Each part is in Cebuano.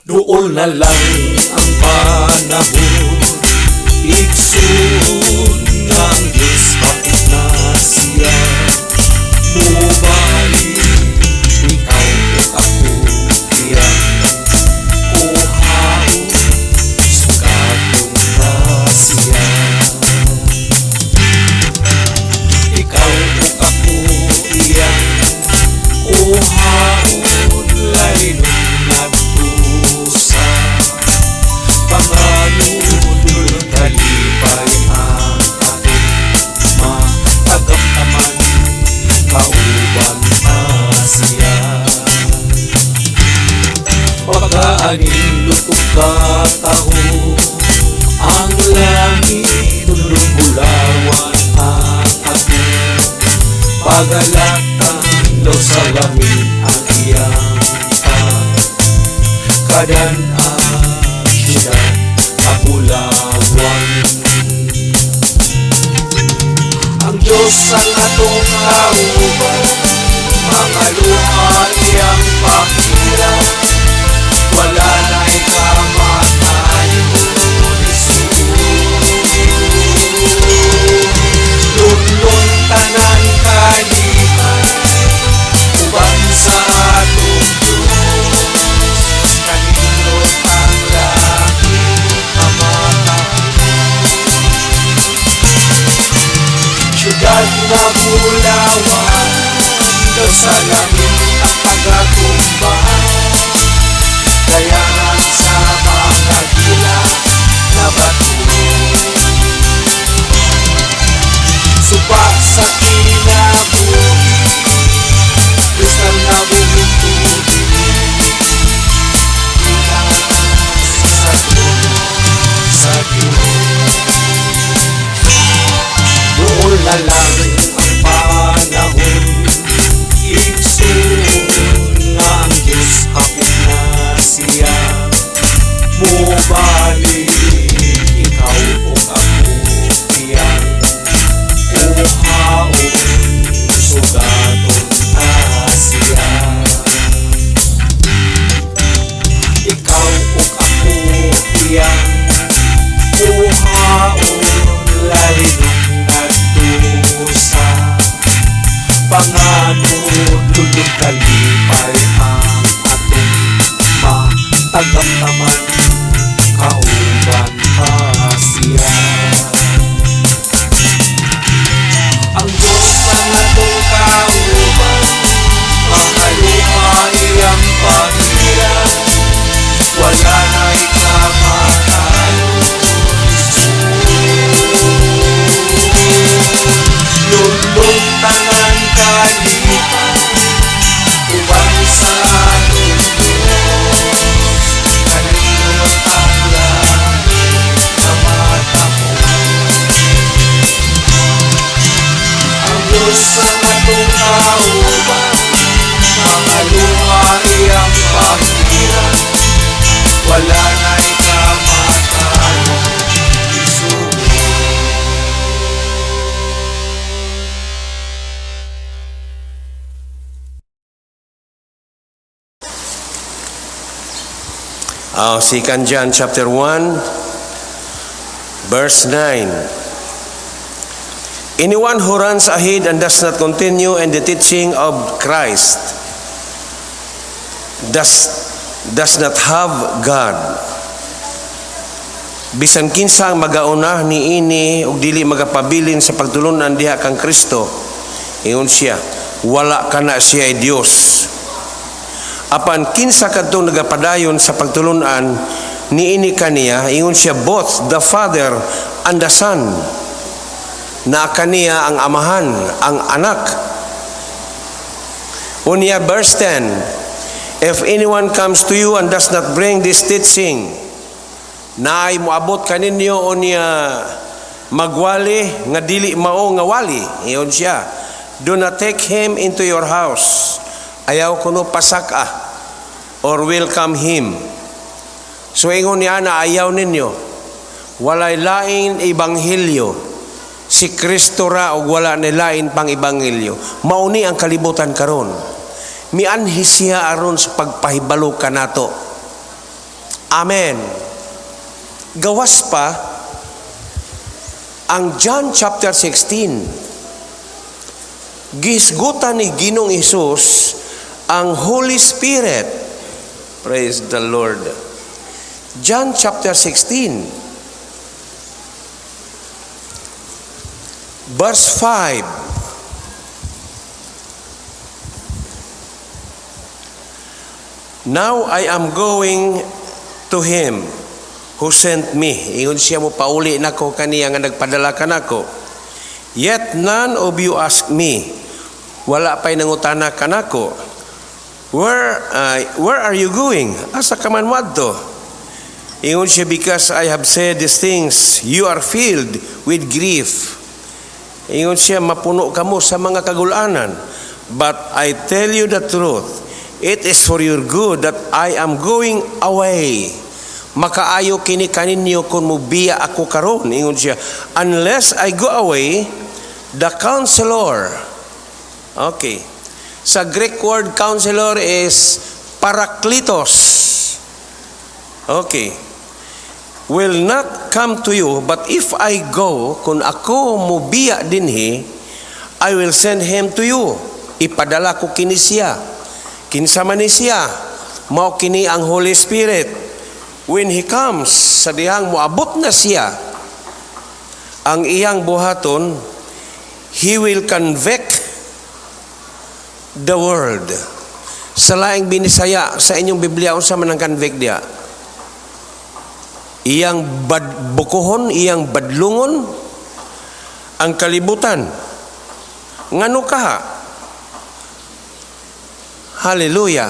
Duol na lang ang panahon, igsoon, nga ang Diyos hapit na siya mobalik. Ikaw ug ako iyang kuhaon, sugaton ta siya. Ikaw ug ako iyang kuhaon, lalinon ngadto sa panganod. Kalipay ang atong matagamtaman, kauban ta siya. Pagkaanindot ug kataho ang langit, bulawan ang atong pagalatan, daw salamin ang iyang kadan-an, syudad nga bulawan. Ang Diyos ang atong kauban, mga luha iyang pahira, wala na'y kamatayon, igsoon. Lunlun tanan kalipay, uban sa atong Diyos, kanindot ang langit kamatahon. Syudad nga bulawan, daw salamin ang pagatumba, dayangan sa mga gila na bato. Suba sa kinabuhi, kristal na buhing tubig, gikan sa trono sa Ginoo. Duol na lang ang panahon, igsoon, nga ang Diyos hapit na siya mobalik. Ikaw ug ako iyang kuhaon, sugaton ta siya. Ikaw ug ako iyang kuhaon, lalinon ngadto sa panganod. Dulong kalipay ang atong matagamtaman, kauban ta siya. Ang Diyos ang atong kauban, mga luha iyang pahira, wala na'y kamatayon, igsoon. Lunlun tanan kalipay, uban sa atong Diyos, kanindot ang langit kamatahon. Ang Diyos ang atong kauban, mga luha iyang pahira, wala na'y kamatayon, igsoon. 2 John chapter 1 verse 9. Anyone who runs ahead and does not continue in the teaching of Christ does not have God. Bisan kinsa ang magauna niini ug dili magapabilin sa pagtulunan diha kang Kristo, ingon siya, wala kana siya ay Dios. Apan kinsa kadtong nagapadayon sa pagtulunan niini kaniya, ingon siya, both the Father and the Son. Na kaniya ang Amahan, ang Anak. Unya verse 10, if anyone comes to you and does not bring this teaching, naay moabot kaninyo unya magwali nga dili mao nga wali, ingon siya, do not take him into your house. Ayaw kuno pasaka or welcome him. So ingon niya na ayaw ninyo. Walay lain ebanghelyo. Si Kristo ra og wala ni lain pang ebanghelyo. Mao ni ang kalibutan karon. Mianhi siya aron sa pagpahibalo kanato. Amen. Gawas pa ang John chapter 16. Gihisgutan ni Ginoong Hesus ang Holy Spirit. Praise the Lord. John chapter 16 verse 5. "Now I am going to him who sent me." Ingon siya, mo pauli nako kaniya nga nagpadala kanako. "Yet none of you ask me." Wala pa'y nangutana kanako. "Where are you going?" Asa ka man moadto? Ingon siya, "Because I have said these things, you are filled with grief." Ingon siya, mapuno kamo sa mga kagulanan. "But I tell you the truth, it is for your good that I am going away." Makaayo kini kaninyo kung mubiya ako karon. Ingon siya, "Unless I go away, the counselor." Okay. Sa Greek word, counselor is parakletos. Okay. "Will not come to you, but if I go," kung ako mubiya dinhi, "I will send him to you." Ipadala ko kini siya. Kinsa man ni siya? Mao kini ang Holy Spirit. "When he comes," sa dihang moabot na siya, ang iyang buhaton, "he will convict the world." Sa laing Binisaya, sa inyong Biblia, unsa man ang convict diya? Iyang bad, bukuhon, iyang badlungon ang kalibutan. Ngano kaha? Hallelujah.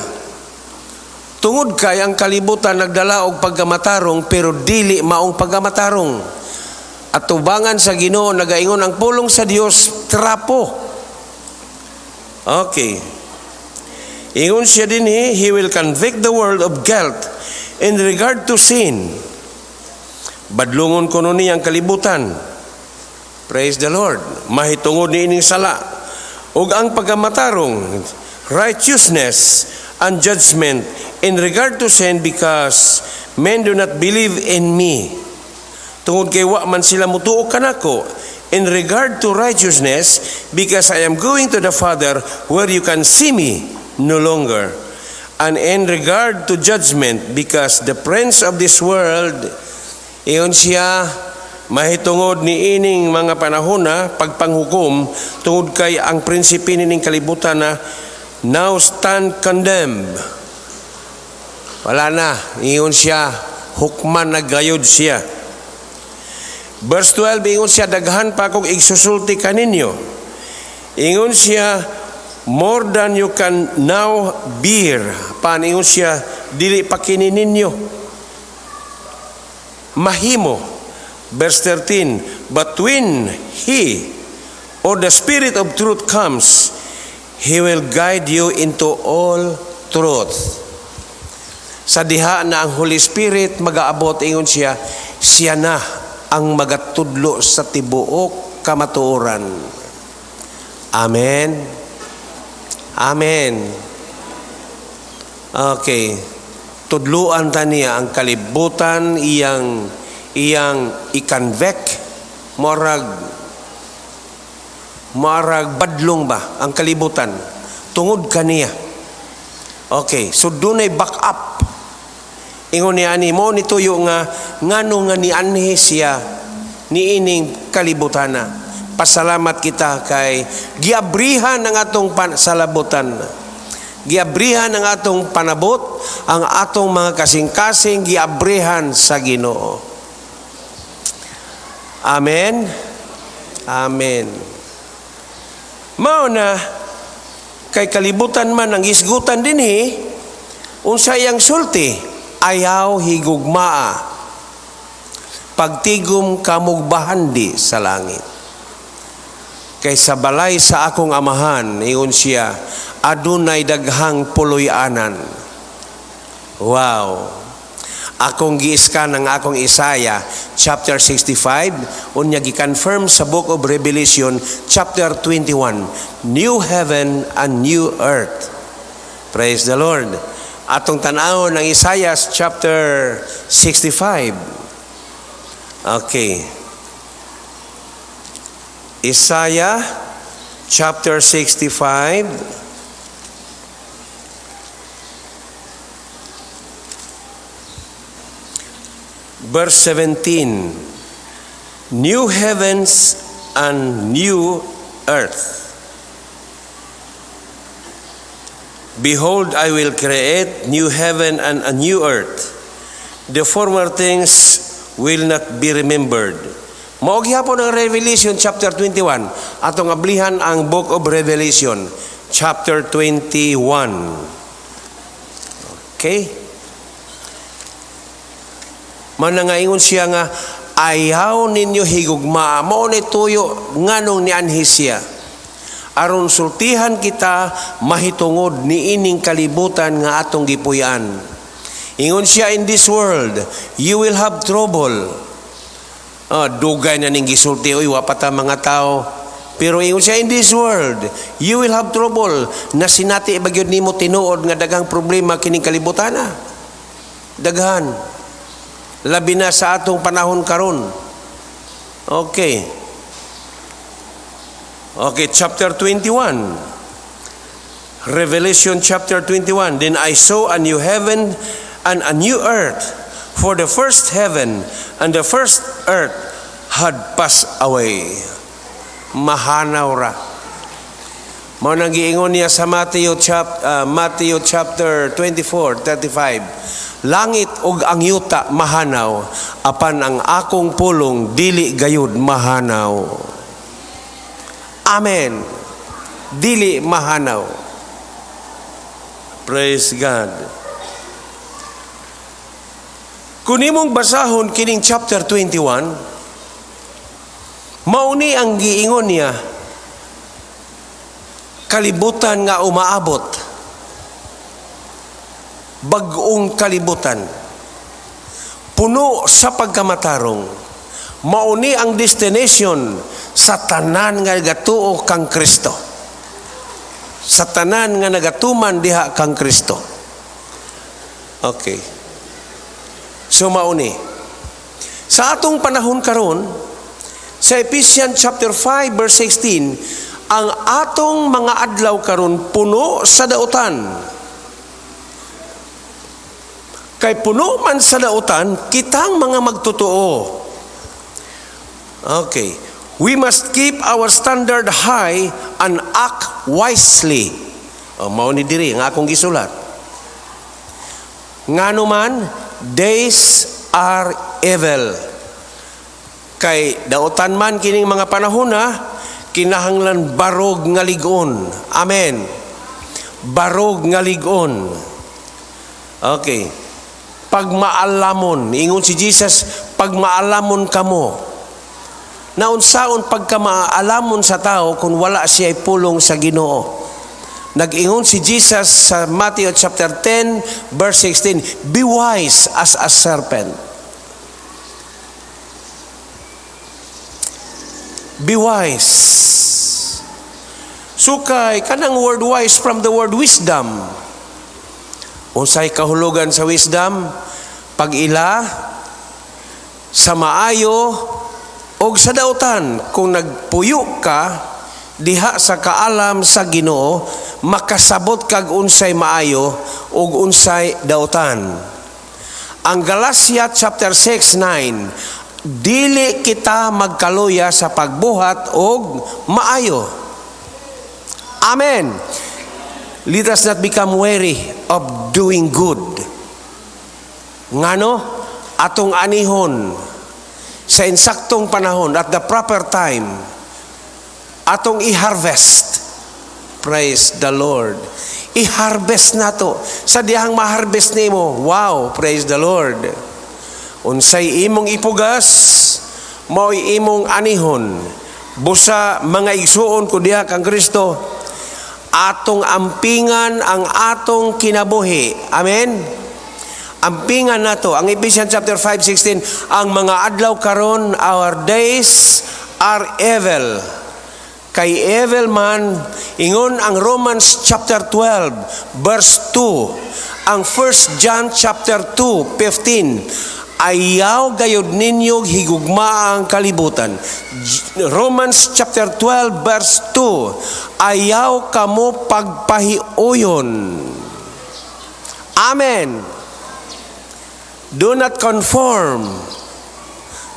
Tungod kay ang kalibutan nagdala og pagkamatarong pero dili maong pagkamatarong. At tubangan sa Ginoo, nagaingon ang pulong sa Dios, trapo. Okay. Ingon siya dinhi, "He will convict the world of guilt in regard to sin." Badlungon kuno niya ang kalibutan. Praise the Lord. Mahitungod ni ining sala. Ug ang pagkamatarong, righteousness and judgment in regard to sin, because men do not believe in me. Tungod kay wa man sila mutuo kanako. In regard to righteousness, because I am going to the Father, where you can see me no longer. And in regard to judgment, because the prince of this world, ingon siya, mahitungod ni ining mga panahon na pagpanghukom, tungod kay ang prinsipe nining kalibutan na now stand condemned. Wala na, ingon siya, hukman na gayod siya. Verse 12, ingon siya, "Daghan pa akong igsusulti kaninyo." Ingon siya, "More than you can now bear." Pan ingon siya, dili pa kini ninyo mahimo. Verse 13, "But when He, or the Spirit of truth, comes, He will guide you into all truth." Sa diha na ang Holy Spirit magaabot, ingon siya, siya na ang magatudlo sa tibuok kamatuoran. Amen. Amen. Okay. Tudluan ta niya ang kalibutan, iyang iyang i-convict, murag badlong ba ang kalibutan tungod kaniya. Okay, so dunay back up. Ingon niya ani mo nituyo nga ngano nga nianhi siya niining kalibutana. Pasalamat kita kay giabrihan ang atong salabutan. Giabrihan ang atong panabot, ang atong mga kasing-kasing giabrihan sa Ginoo. Amen. Amen. Mao na kay kalibutan man ang isgutan dinhi, unsa iyang sulti? Ayaw higugmaa. Pagtigom kamog bahandi sa langit. Kay sa balay sa akong amahan, ingon siya, adunay daghang puloy-anan. Wow. Akong giiskan ang akong Isaiah chapter 65, unya gi-confirm sa Book of Revelation chapter 21, new heaven and new earth. Praise the Lord. Atong tan-awon ang Isaiah chapter 65. Okay. Isaiah chapter 65. Verse 17. New heavens and new earth. Behold, I will create new heaven and a new earth. The former things will not be remembered. Mao gihapon ang Revelation chapter 21. Atong ablihan ang Book of Revelation chapter 21. Okay? Man nga ingon siya nga ayaw ninyo higugma, mao ni tuyo nganong nianhi siya aron sultihan kita mahitungod niining kalibutan nga atong gipuy-an. Ingon siya, "In this world you will have trouble." Ah, dugay na ning gisulti, oy, wa pa ta mga tao. Pero ingon siya, "In this world you will have trouble." Nasinati ba gyud nimo tinuod nga daghang problema kining kalibutan na? Daghan. Labi na sa atong panahon karon. Okay. Okay, chapter 21. Revelation chapter 21. "Then I saw a new heaven and a new earth, for the first heaven and the first earth had passed away." Mahanaw ra. Mao nang giingon niya sa Matthew chapter 24, 35. Langit ug ang yuta mahanaw, apan ang akong pulong dili gayud mahanaw. Amen. Dili mahanaw. Praise God. Kung imong basahon kining chapter 21, mauni ang giingon niya, kalibutan nga umaabot, bag-ong kalibutan, puno sa pagkamatarong, mauni ang destination sa tanan nga nagatuo kang Kristo. Sa tanan nga nagatuman diha kang Kristo. Okay. So mauni. Sa atong panahon karon, sa Ephesians chapter 5 verse 16, ang atong mga adlaw karon puno sa dautan. Kay puno man sa dautan, kitang mga magtotoo. Okay. We must keep our standard high and act wisely. O, mao ni diri ang akong gisulat. Ngano man, days are evil. Kay dautan man kining mga panahon na, kinahanglan barog nga lig-on. Amen. Barog nga lig-on. Okay. Pagmaalamon, ingon si Jesus, "Pagmaalamon kamo." Naunsaon pagkamaalamon sa tao kung wala siya pulong sa Ginoo? Nag-ingon si Jesus sa Matthew chapter 10 verse 16, "Be wise as a serpent." Be wise. Sukay kanang word wise from the word wisdom. Unsay kahulugan sa wisdom? Pag-ila sa maayo og sa dautan. Kung nagpuyo ka diha sa kaalam sa Ginoo, makasabot kag unsay maayo ug unsay dautan. Ang Galatia chapter 6:9, dili kita magkaluya sa pagbuhat og maayo. Amen. Let us not become weary of doing good. Ngano? Atong anihon sa insaktong panahon, at the proper time, atong i-harvest. Praise the Lord. I-harvest nato. Sa dihang ma-harvest nimo, wow, praise the Lord. Unsay imong ipugas, mao'y imong anihon. Busa mga igsuon ko diha kang Kristo, atong ampingan ang atong kinabuhi. Amen. Ampingan nato ang Ephesians chapter 5:16, ang mga adlaw karon, our days are evil. Kay evil man, ingon ang Romans chapter 12 verse 2, ang 1 John chapter 2 15, ayaw gayod ninyo higugma ang kalibutan. Romans chapter 12 verse 2, ayaw kamo pagpahiuyon. Amen. Do not conform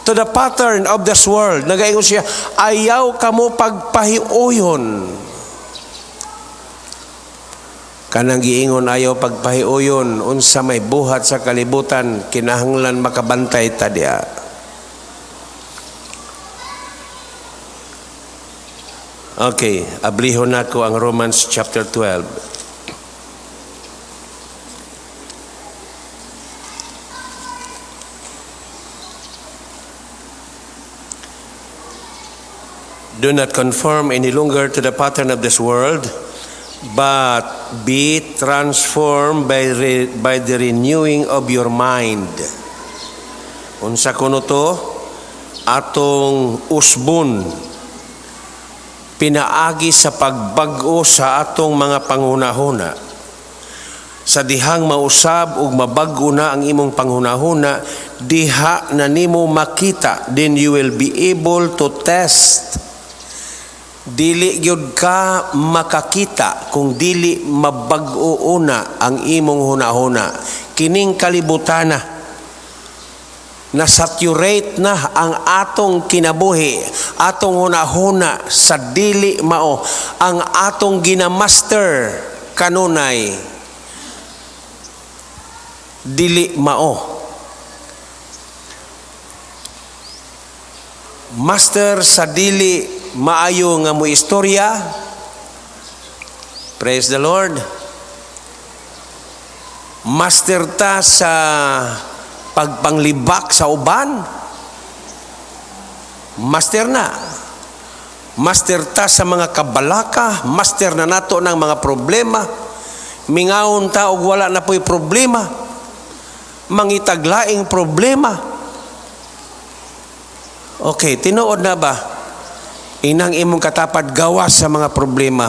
to the pattern of this world. Nagaingon siya, ayaw kamo pagpahiuyon. Kanang giingon ayaw pagpahiuyon, unsa may buhat sa kalibutan, kinahanglan makabantay ta diha. Okay, ablihon nako ang Romans chapter 12. Do not conform any longer to the pattern of this world, but be transformed by the renewing of your mind. Unsa kuno to? Atong usbon pinaagi sa pagbag-o sa atong mga panghunahuna. Sa dihang mausab ug mabag-o na ang imong panghunahuna, diha na nimo makita, then you will be able to test. Dili gyud ka makakita kung dili mabag-o una ang imong hunahuna. Kining kalibutana na saturate na ang atong kinabuhi, atong hunahuna sa dili mao, ang atong ginamaster kanunay dili mao. Master sa dili maayo nga mo istorya. Praise the Lord. Master ta sa pagpanglibak sa uban. Master na. Master ta sa mga kabalaka, master na nato ng mga problema. Mingawon ta og wala na po'y problema. Mangitaglaing problema. Okay, tinuod na ba? Inang imong katapad gawas sa mga problema.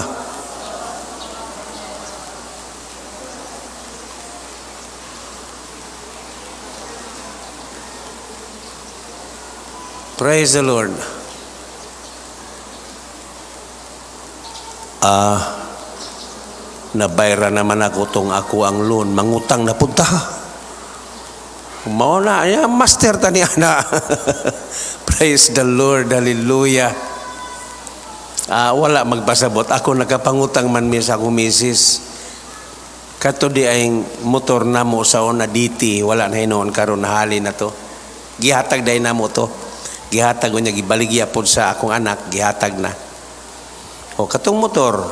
Praise the Lord. Nabayra naman ako tong ako ang loan, mangutang na punta. Mao na, ya, master ta ni ana. Praise the Lord, hallelujah. Wala magpasabot. Ako nakapangutang man mi sa akong misis. Kato di ay motor namo sa una DT, wala na hinuon karon nahali na to. Gihatag day namo to. Gihatag unya gibaligya pod sa akong anak, gihatag na. O katong motor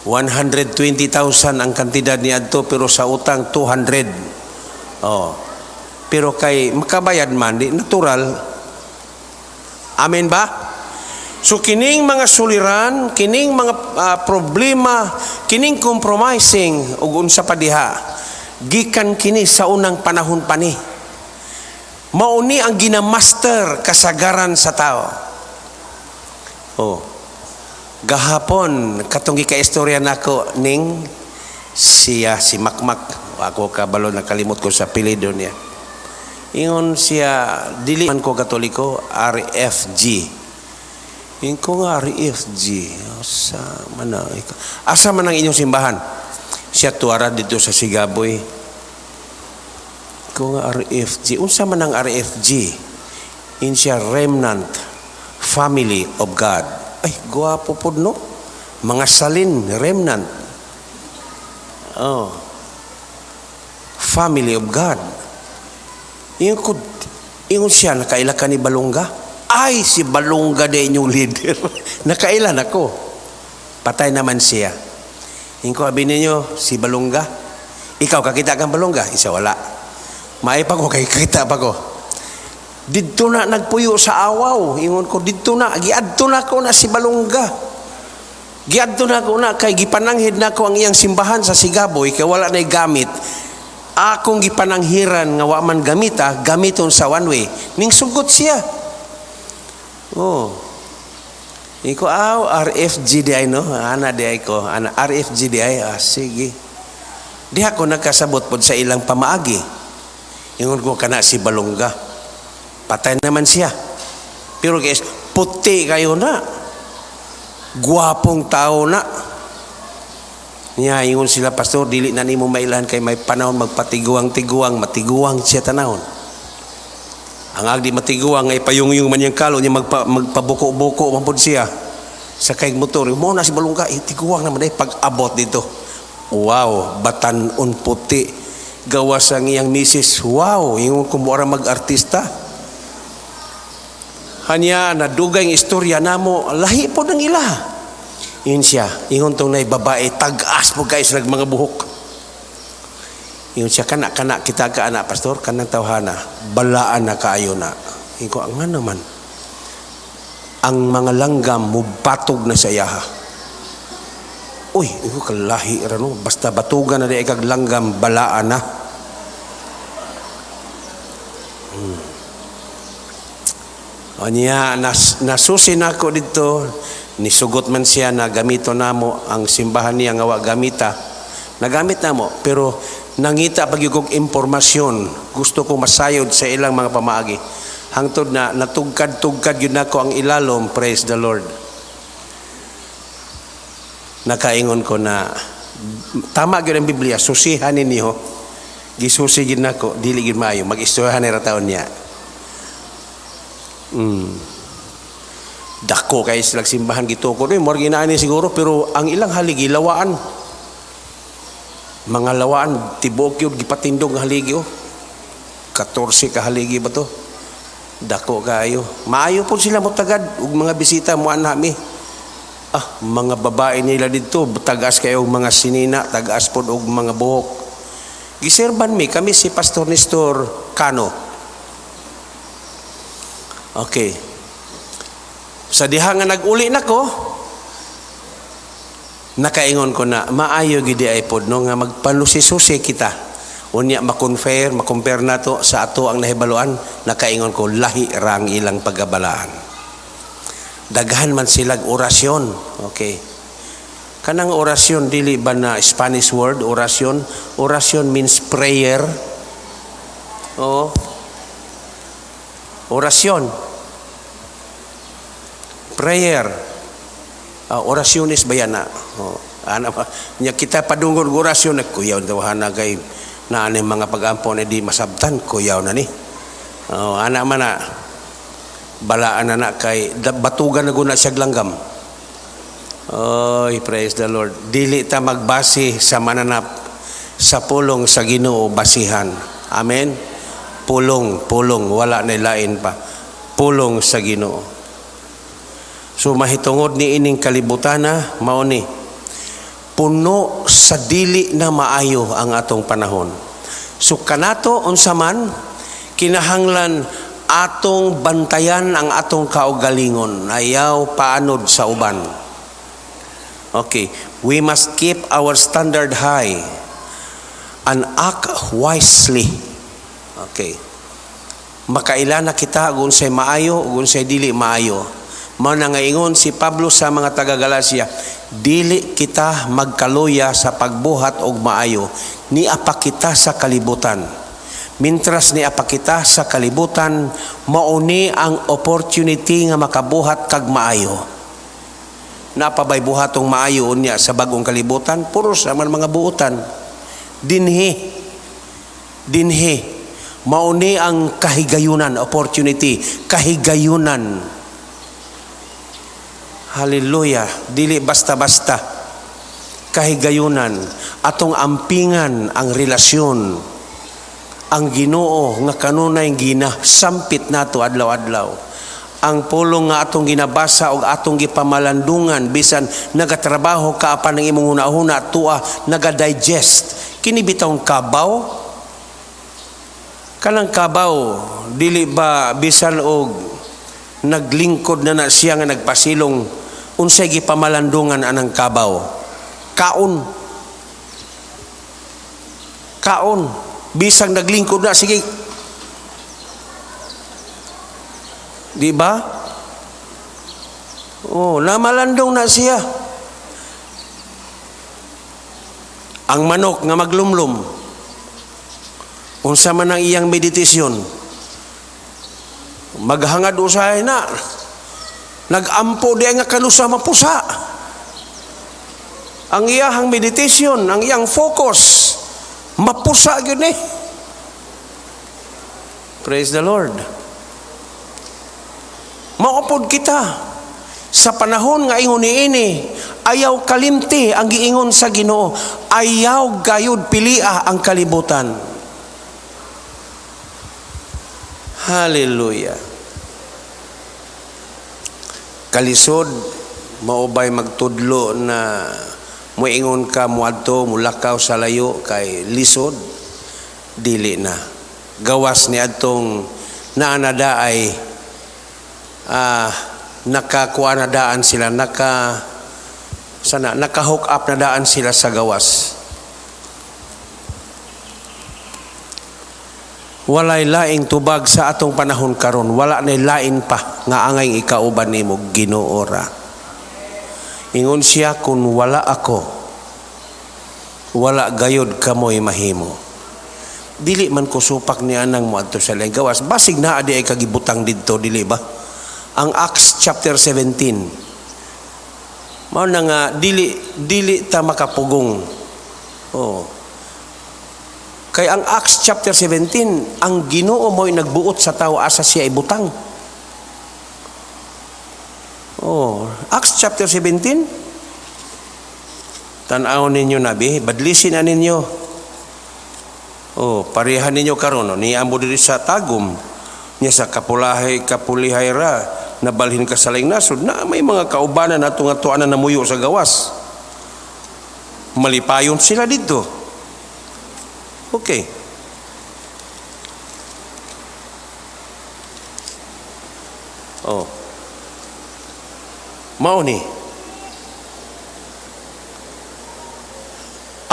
120,000 ang kantidad ni adto pero sa utang 200. Oh. Pero kay makabayad man di natural. Amen ba? So kining mga suliran, kining mga problema, kining compromising ug unsa pa diha, gikan kini sa unang panahon pa ni. Mao ni ang ginamaster kasagaran sa tao. Oh. Gahapon katong gikaistorya nako ning siya si Makmak. Ako kabalo nakalimot ko sa apelyido niya. Ingon siya dili man ko Katoliko, RFG. Ingon ko nga RFG. Asa man ang, asa man ang inyong simbahan? Siya tuara dito sa Sigaboy. Ko nga RFG. Unsa man ang RFG? In siya Remnant Family of God. Ay, guwapo pod no? Mga salin, remnant. Oh. Family of God. Ingon siya, nakaila ka ni Balongga? Ay, si Balongga na inyong leader. Nakailan ako. Patay naman siya. Ingon ko, abi ninyo, si Balongga. Ikaw, kakita kang Balongga? Isa, wala. Maay pa ko, kay kakita pa ko. Didto na nagpuyo sa awaw. Ingon ko, didto na. Giadto na ko na si Balongga. Giadto na ko na, kay gipananghid na ko ang iyang simbahan sa Sigaboy, kay wala na'y gamit. Akong gipananghiran nga wa man gamita, gamiton sa one way. Ning sugot siya. Oh. Iko, aw, RFG diay, no? Ana diay ko. Ana, RFG diay. Ah, sige. Diha ko nakasabot pod sa ilang pamaagi. Ingon ko, kana si Balongga. Patay naman siya. Pero guys, puti kayo na. Guwapong tao na. Niya, ingon sila, "Pastor, dili na nimo mailan kay may panahon magpatiguang-tiguang, matiguang siya tanahon." Ang agdi matiguang ay payung-yung man yung kalo niya magpabuko-buko man pud siya sa kay motor. Mo na si Balongga, eh, tiguang naman eh, pag-abot dito. Wow, batan-on puti. Gawas ang iyang misis. Wow, ingon ko mo mag-artista. Hanya nadugay ang istorya namo, lahi po ng ila. Yun siya, ingon tong nay babae, tag-as mo guys, nag mga buhok. Ingon siya, kana, kana, kita ka anak, pastor, kanang tawhana, balaan na kaayo na. Ingon ko, ang nga naman, ang mga langgam mubatog na sa iyaha. Uy, ingon ko, kalahi ra no, basta batugan na di kag langgam, balaan na. Anya, nasusi nako dito, nisugot man siya na gamito namo ang simbahan niya nga wa gamita. Nagamit namo, pero nangita pag kog impormasyon, gusto ko masayod sa ilang mga pamaagi. Hangtod na natugkad-tugkad yun nako ang ilalom, praise the Lord. Nakaingon ko na tama gyud ang Biblia, susihan ninyo. Gisusi gyud nako, dili gyud maayo, mag-istoryahan ni ra taon niya. Dako kay sila simbahan gitukod. Uy, murag inaani siguro pero ang ilang haligi lawaan. Mga lawaan tibuok yun gipatindog ang haligi oh. 14 ka haligi ba to? Dako kaayo. Maayo po sila motagad ug mga bisita mo mi. Ah, mga babae nila dito tagas kayo og mga sinina, tagas pod og mga buhok. Giserban mi kami si Pastor Nestor Cano. Okay. Sa diha nga nag-uli nako, nakaingon ko na maayo gid ay pod no nga magpalusi-susi kita. Unya ma-compare, ma-compare nato sa ato ang nahibaluan, nakaingon ko lahi ra ang ilang pagabalaan. Daghan man silag orasyon. Okay. Kanang orasyon dili ba na Spanish word orasyon? Orasyon means prayer. Oo. Orasyon. Prayer. Orasyones ba yan na? Oh, ana ba? Nya kita padungod og orasyon nagkuyaw daw kay naa ni mga pag-ampo na di masabtan kuyaw na ni. Oh, ana man na balaan na na kay batugan na guna siya langgam. Oy, praise the Lord. Dili ta magbase sa mananap, sa pulong sa Ginoo basihan. Amen. Pulong, pulong, wala na lain pa. Pulong sa Ginoo. So mahitungod ni ining kalibutana mao ni puno sa dili na maayo ang atong panahon. So kanato unsa man kinahanglan atong bantayan ang atong kaugalingon, ayaw paanod sa uban. Okay, we must keep our standard high and act wisely. Okay. Makaila na kita kung unsay maayo ug unsay dili maayo. Mao na nga ingon si Pablo sa mga taga Galacia, dili kita magkaluya sa pagbuhat og maayo, nia pa kita sa kalibutan. Mintras nia pa kita sa kalibutan, mauni ang opportunity nga makabuhat kag maayo. Napabay buhatong maayo unya sa bagong kalibutan, puros naman mga buutan. Dinhi, dinhi, mauni ang kahigayunan, opportunity, kahigayunan. Hallelujah, dili basta-basta. Kahigayunan, atong ampingan ang relasyon. Ang Ginoo nga kanunay ginasampit nato adlaw-adlaw. Ang pulong nga atong ginabasa og atong gipamalandungan bisan nagatrabaho ka apan ang imong hunahuna tuwa naga-digest. Kini bitawng kabaw, kanang kabaw dili ba bisan og naglingkod na na siya nga nagpasilong, unsay gipamalandungan anang kabaw? Kaon, kaon, bisag naglingkod na, sige, di ba? Oh, namalandong na siya. Ang manok nga maglumlum, unsa man ang iyang meditasyon, maghangad usahay na, nagampo di nga kanusa mapusa. Ang iyahang meditation, ang iyang focus, mapusa gyud ni. Praise the Lord. Maupod kita sa panahon nga ingon niini, ayaw kalimti ang giingon sa Ginoo, ayaw gayud pilia ang kalibutan. Hallelujah. Kalisod maubay magtudlo na muingon ka muadto mulakaw sa layo kay lisod, dili na. Gawas ni adtong naanada ay nakakuha na daan sila, naka hook up na daan sila sa gawas. Walay laing tubag sa atong panahon karon, wala nay lain pa nga angay ikauban nimo, Ginoo ra. Ingon siya, kun wala ako, wala gayod kamoy mahimo. Dili man ko supak ni anang moadto sa laing gawas, basig naa di ay kagibutang didto, dili ba? Ang Acts chapter 17. Mao na nga dili ta makapugong. Oh. Kay ang Acts chapter 17, ang Ginoo mo'y nagbuot sa tao asa siya ibutang. Oh, Acts chapter 17. Tan-aw ninyo nabi, badlisin na ninyo. Oh, parehan ninyo karon no, niambo diri sa Tagum niya sa Kapulahay, Kapulihay ra, nabalhin ka sa laing nasod na may mga kaubanan nato nga tuan na namuyo sa gawas. Malipayon sila dito. Okay. Oh. Mao ni.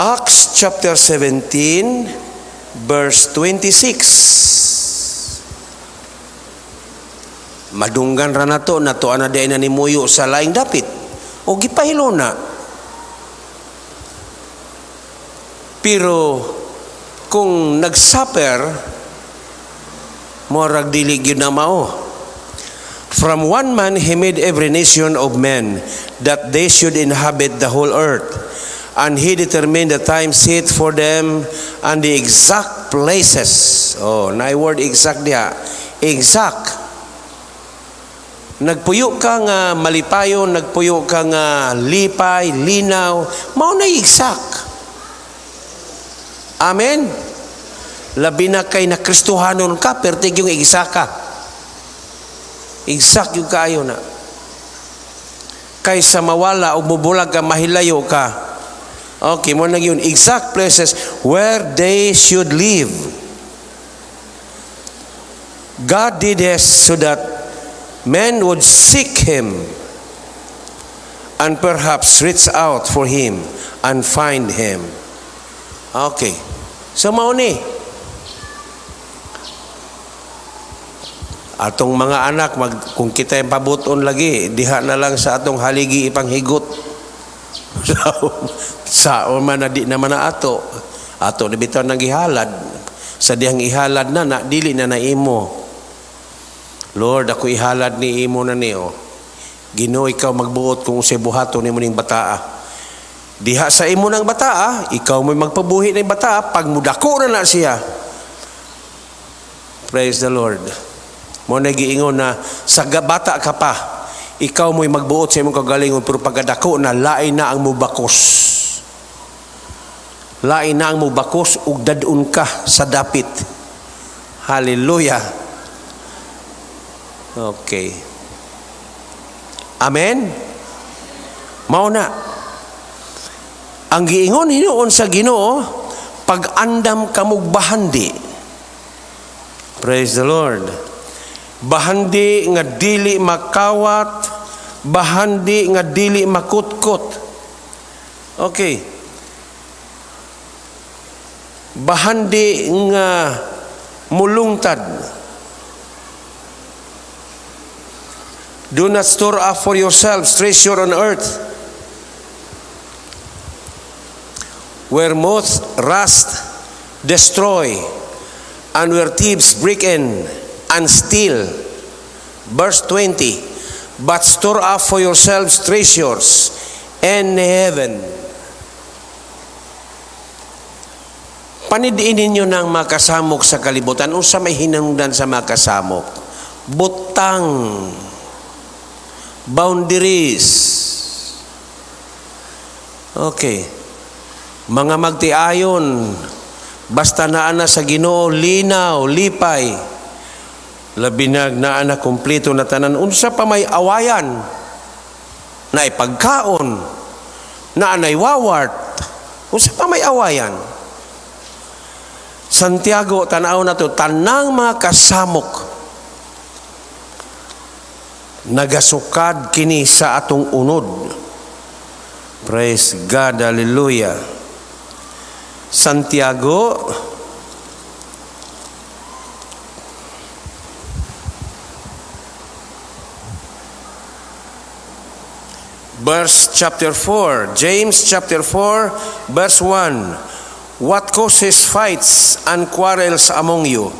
Acts chapter 17 verse 26. Madunggan ra nato nato ana di na nimuyo sa laing dapit o gipahilo na. Pero kung nagsuffer, murag dili gyud na mao. From one man he made every nation of men, that they should inhabit the whole earth. And he determined the time set for them and the exact places. Oh, na word exact diha. Exact. Nagpuyo ka nga malipayon, nagpuyo ka nga lipay, linaw, mao na exact. Amen. Labi na kay na Kristohanon ka, pertig yung exact ka. Exact yung kaayo na. Kaysa mawala o mubulag ka, mahilayo ka. Okay, mo na yun. Exact places where they should live. God did this so that men would seek Him and perhaps reach out for Him and find Him. Okay. So mao ni. Atong mga anak, kung kita yung pabuton lagi, diha na lang sa atong haligi ipanghigot. Sa o man na di naman na ato. Ato na bitaw nang gihalad. Sa dihang ihalad na, na dili na naimo. Lord, ako ihalad ni imo na niyo. Ginoo, ikaw magbuot kung usay buhaton nimo ning bataa. Diha sa imo ng bataa, ikaw mo'y magpabuhi ng bataa, pag mudako na na siya. Praise the Lord. Mo na giingon na sa bata ka pa, ikaw mo'y magbuot sa imong kagalingon, pero pagkadako na, lain na ang mubakos. Lain na ang mubakos ug dadun ka sa dapit. Hallelujah. Okay. Amen. Mao na. Ang giingon hinuon sa Ginoo, pag-andam kamog bahandi. Praise the Lord. Bahandi nga dili makawat, bahandi nga dili makutkot. Okay. Bahandi nga mulungtad. Do not store up for yourselves treasure on earth, where moth, rust destroy, and where thieves break in and steal. Verse 20, "But store up for yourselves treasures in heaven." Panidiin ninyo ng makasamok sa kalibutan. Unsa may hinungdan sa makasamok? Butang. Boundaries. Okay. Mga magtiayon, basta naa na sa Ginoo, linaw, lipay. Labi nag naa na kumpleto na tanan. Unsa pa may awayan? Naay pagkaon, naa nay wawart. Unsa pa may awayan? Santiago, tanaw na to, tanang mga kasamok, nagasukad kini sa atong unod. Praise God, hallelujah. Santiago, verse chapter 4, James chapter 4, verse 1. "What causes fights and quarrels among you?"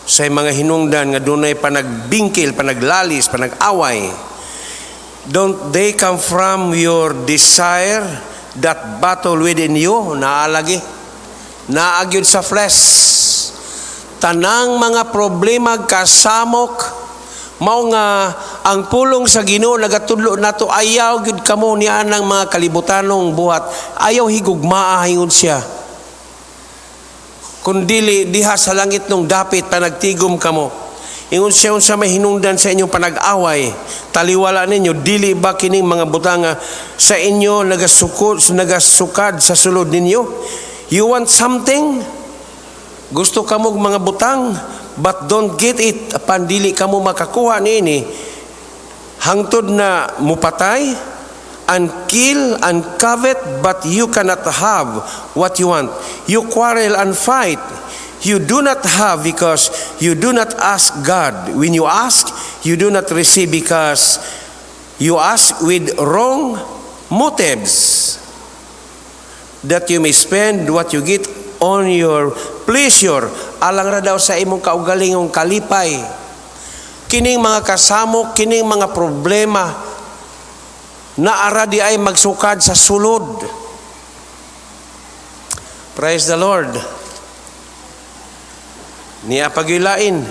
Sa mga hinungdan nga dunay panagbingkil, panaglalis, panag-away. "Don't they come from your desire that battle within you?" Naalagi. Naagyod sa flesh. Tanang mga problema, kasamok, mao nga ang pulong sa Ginoo nagatudlo nato, ayaw gyud kamo niya ng mga kalibutanong buhat. Ayaw higugmaa, ingon siya. Kung dili diha sa langit nung dapit panagtigom kamo. Ingon siya, unsa may hinungdan sa inyong panag-away, taliwala ninyo, dili ba kining mga butanga sa inyo nagasukad sa sulod ninyo? You want something? Gusto kamo og mga butang, but don't get it, apan dili kamo makakuha niini. Hangtod na mupatay, and kill and covet, but you cannot have what you want. You quarrel and fight. You do not have because you do not ask God. When you ask, you do not receive because you ask with wrong motives, that you may spend what you get on your pleasure. Alang ra daw sa imong kaugalingong kalipay. Kining mga kasamok, kining mga problema, naara di ay magsukad sa sulod. Praise the Lord. Niya pagilain.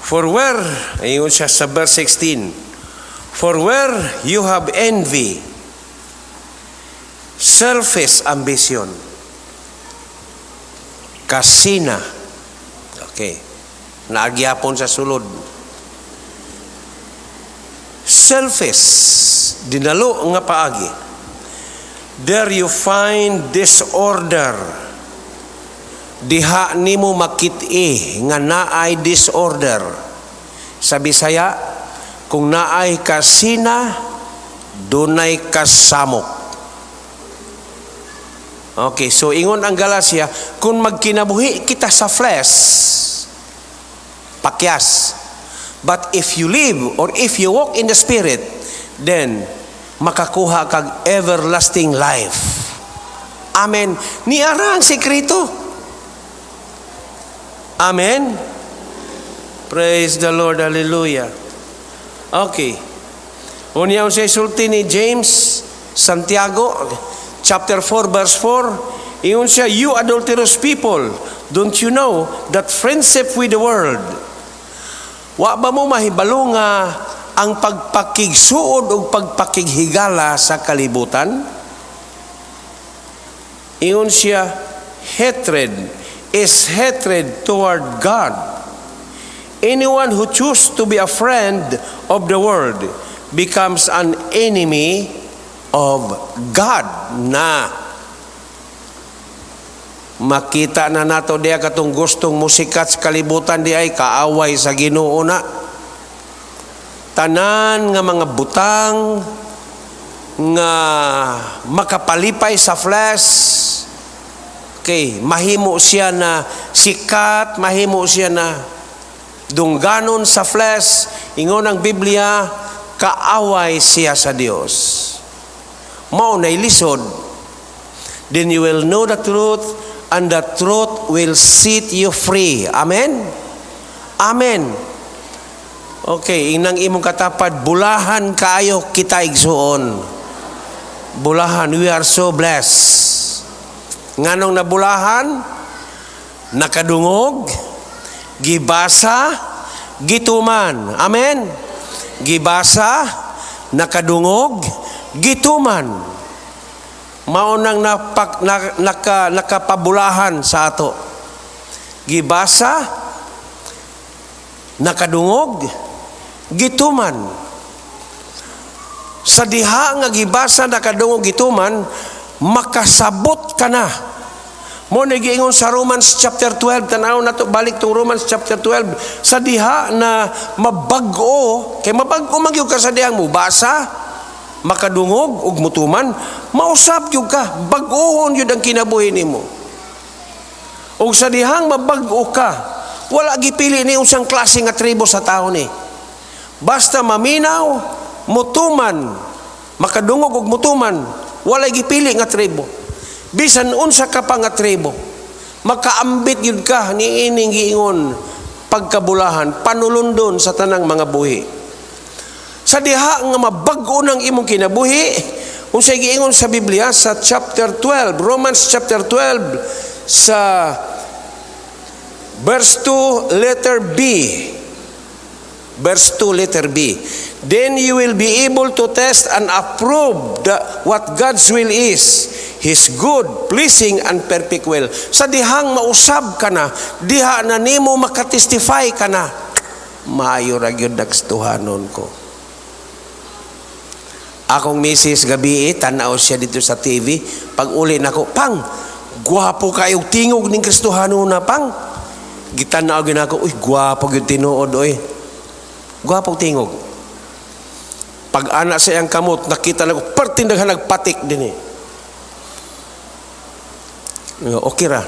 For where, ayun siya sa verse 16, "For where you have envy, selfish ambition," kasina, okay, naagyapon sa sulod. Selfish, dinalo nga paagi. "There you find disorder." Diha nimo makit-i nga naay disorder. Sa Bisaya, kung naay kasina, dunay kasamok. Okay, so ingon ang Galacia, kung magkinabuhi kita sa flesh, pakyas. But if you live or if you walk in the Spirit, then makakuha kag everlasting life. Amen. Niara ang sekreto. Amen. Praise the Lord. Hallelujah. Okay. Unya unsay sulti ni James, Santiago, chapter 4, verse 4, ingon siya, "You adulterous people, don't you know that friendship with the world?" Wa ba mo mahibalo nga ang pagpakigsuod o pagpakighigala sa kalibutan? Ingon siya, "Hatred is hatred toward God. Anyone who chooses to be a friend of the world becomes an enemy of God." Na makita na nato diya katong gustong musikat sa kalibutan di ay kaaway sa Ginoo na. Tanan nga mga butang nga makapalipay sa flesh. Okay, mahimo siya na sikat, mahimo siya na dungganon sa flesh. Ingon ang Biblia, kaaway siya sa Dios. Mao nay lisod. Then you will know the truth, and the truth will set you free. Amen? Amen. Okay, inang imong katapad, bulahan kaayo kita, igsuon. Bulahan, we are so blessed. Nganong nabulahan? Nakadungog, gibasa, gituman. Amen? Gibasa, nakadungog, gituman. Mao nang nakapabulahan sa ato. Gibasa, nakadungog, gituman. Sa diha nga gibasa, nakadungog, gituman, makasabot ka na. Mao na giingon sa Romans chapter 12, tanaw na to, balik tong Romans chapter 12, sa diha na mabag-o, kay mabag-o man gyud ka sa dihang mubasa, makadungog ug mutuman, mausab gyud ka, bag-ohon gyud ang kinabuhi nimo. Ug sa dihang mabag-o ka, wala gipili ni unsang klase nga tribo sa tao ni. Basta maminaw, mutuman, makadungog ug mutuman, wala gipili nga tribo. Bisan unsa ka pa nga tribo, makaambit gyud ka niining giingon pagkabulahan, panulundon sa tanang mga buhi. Sa diha nga mabag-o ng imong kinabuhi, unsay giingon sa Biblia sa chapter 12, Romans chapter 12 sa verse 2 letter B. Verse 2 letter B. Then you will be able to test and approve what God's will is, His good, pleasing, and perfect will. Sa dihang mausab ka na, diha na nimo makatestify ka na, maayo ra gyud nagstuhanon ko. Akong misis gabi, tanaw siya dito sa TV. Pag uli nako, pang, gwapo kayo tingog ning Kristohano na, pang. Gitanaw gyud nako, uy, gwapo gyud tinuod, oy. Gwapo tingog. Pag ana sa iyang kamot, nakita nako, perting daghan nagpatik din eh. Okay ra.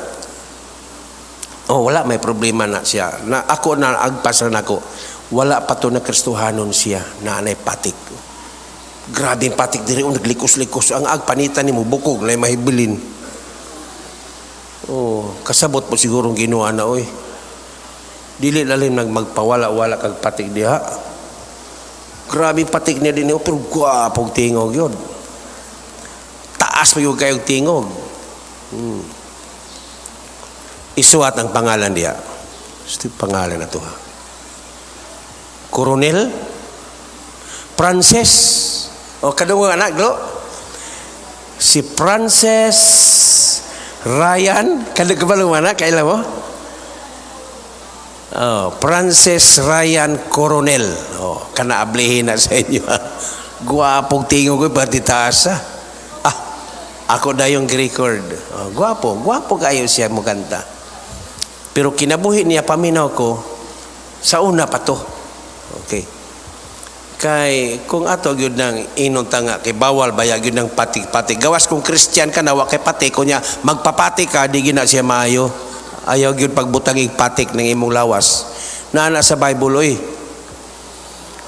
Oh, wala may problema na siya. Na ako na agpas na nako. Wala pa to na Kristohanon siya na anay patik. Grabe ang patik diri, oh, naglikos-likos ang agpanita nimo bukog na mahibilin. Oh, kasabot po siguro ang Ginoo na oy. Dili lalim nagmagpawala-wala kag patik diha. Grabe patik niya din, oh, pero gwapong tingog yun. Taas pa yung kayong tingog. Isuwat ang pangalan diha. Ito yung pangalan na to ha. Coronel Frances. O kadungog anak do. Si Frances Ryan, kadungog ba anak kaila mo? Oh, Frances Ryan Coronel. Oh, kana ablihin na sa inyo. Gwapong tingog ko pati taas. Ah, ako na yung record. Oh, gwapo, gwapo kayo siya mo kanta. Pero kinabuhi niya paminaw ko sa una pa to. Okay. Kay kung ato gyud nang inon tanga kay bawal baya gyud nang patik-patik. Gawas kung Christian ka na wa kay patik kunya magpapatik ka di gyud na siya maayo. Ayaw gyud pagbutang ig patik ng imong lawas. Naa sa Bible oy.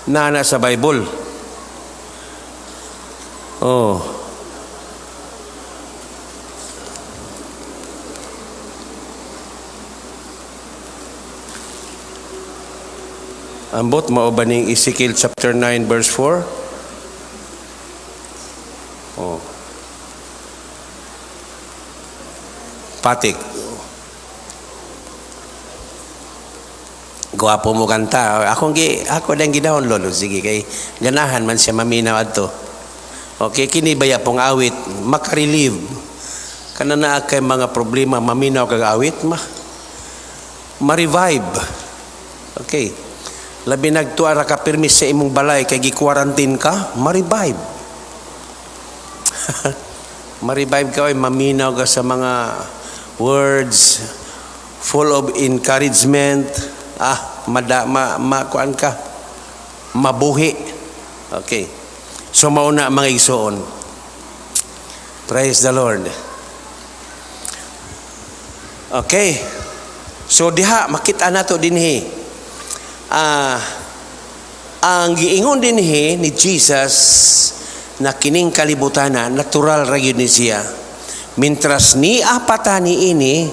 Naa sa Bible. Oh. Ambot mao ba ning Ezekiel chapter 9 verse 4? Oh. Patik. Gwapo mo kanta. Ako dang gidownload sige kay ganahan man siya maminaw adto. Okay, kini baya pong awit makarelieve. Kana naa kay mga problema maminaw kag awit ma ma-revive. Okay. Labi nagtuwa ra ka pirmi sa imong balay kay gi-quarantine ka, ma-revive. Ma-revive ka oy, maminaw ka sa mga words full of encouragement. Ah, mada, ma, ma, kuan ka, mabuhi. Okay. So mauna mga igsoon. Praise the Lord. Okay. So diha makita nato dinhi. Ang giingon dinhi ni Jesus na kining kalibutana natural ra gyud ni siya. Mintras ni apata ni ini,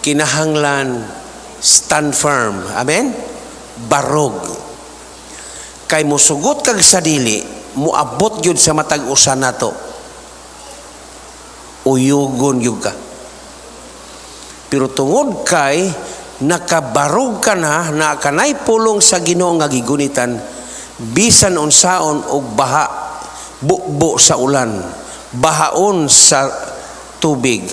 kinahanglan stand firm. Amen? Barog. Kay musugot kag sa dili, muabot gyud sa matag usa nato. Uyugon gyud ka. Pero tungod kay nakabarog ka na, na kanay pulong sa Ginoo nga gigunitan, bisan unsaon og baha, bubo sa ulan, bahaon sa tubig,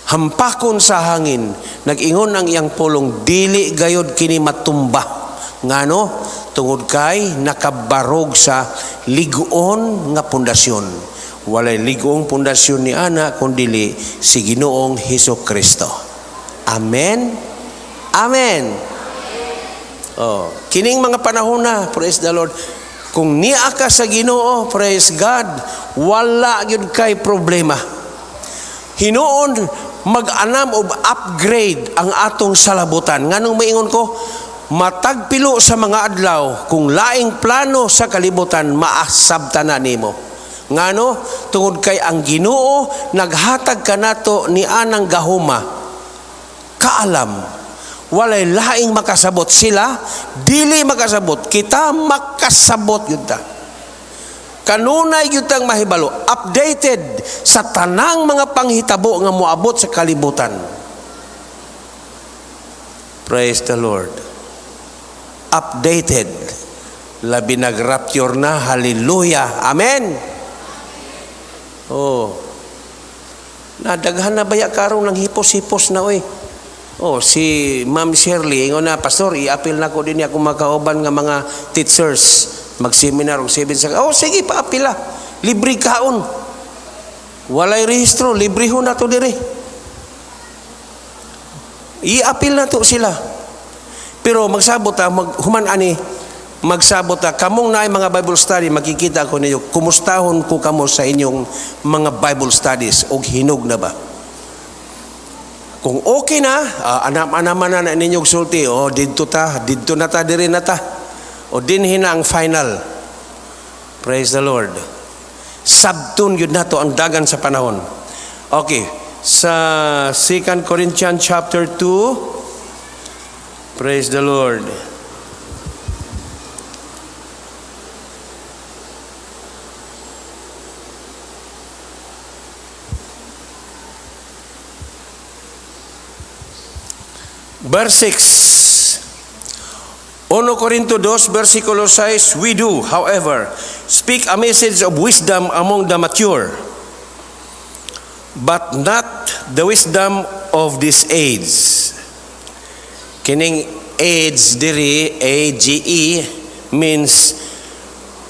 hampakon sa hangin, nag-ingon ang iyang pulong, dili gayod kini matumba. Ngano? Tungod kay nakabarog sa lig-on nga pundasyon. Walay lig-ong pundasyon ni ana kundili si Ginoong Hesus Kristo. Amen. Amen. Oh, kining mga panahon na, praise the Lord. Kung niya ka sa Ginoo, praise God, wala gyud kay problema. Hinuon mag-anam og upgrade ang atong salabutan. Nganong maingon ko, matag pilo sa mga adlaw, kung laing plano sa kalibutan, maasabta na nimo. Ngano? Tungod kay ang Ginoo naghatag kanato ni anang gahuma, kaalam. Walay laing makasabot sila, dili makasabot kita, makasabot gyud ta. Kanunay gyud tang mahibalo, updated sa tanang mga panghitabo nga moabot sa kalibutan. Praise the Lord. Updated. Labi nag-rapture na, hallelujah. Amen. Oh. Nadaghan na baya karon ng hipos-hipos na oy. Oh, si Ma'am Shirley ingon na, "Pastor, i-apil na ko din ako makauban nga mga teachers mag-seminar og 7 sa." Oh, sige, paapila. Libre kaon. Walay rehistro, libre ho na to dire. I-apil na to sila. Pero magsabot ta, mag, human ani, magsabot ta, kamong naay mga Bible study, makikita ko ninyo, kumustahon ko kamo sa inyong mga Bible studies, og hinog na ba? Kung okay na, anam-anaman na na ninyong sulti, oh, didto ta, didto na ta, diri na ta. O dinhi na ang final. Praise the Lord. Sabton yun nato ang dagan sa panahon. Okay, sa 2 Corinthians chapter 2, praise the Lord. Verse 6. 1 Corinto 2, versikulo 6, "We do, however, speak a message of wisdom among the mature, but not the wisdom of this age." Kining age diri, AGE, means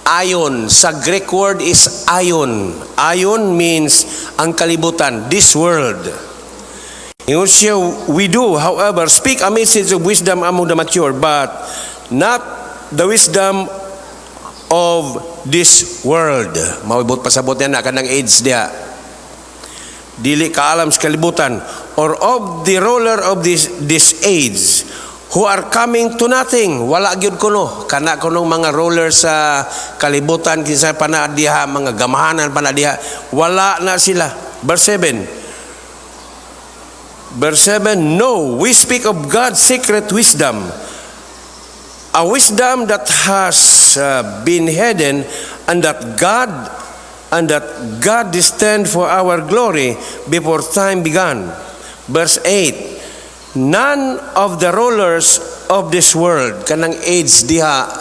ayon. Sa Greek word is ayon. Ayon means ang kalibutan, this world. Ingon siya, "We do, however, speak a message of wisdom among the mature, but not the wisdom of this world." Maibot pasabot niya na kanang age diha. Dili kaalam sa kalibutan. "Or of the ruler of this age, who are coming to nothing." Wala gyud kuno. Kana kunong mga ruler sa kalibutan, kinsa pa na diha, mga gamahanan pa na diha. Wala na sila. Verse 7. Verse 7, "No, we speak of God's secret wisdom, a wisdom that has been hidden and that God destined for our glory before time began." Verse 8, "None of the rulers of this world," kanang age diha,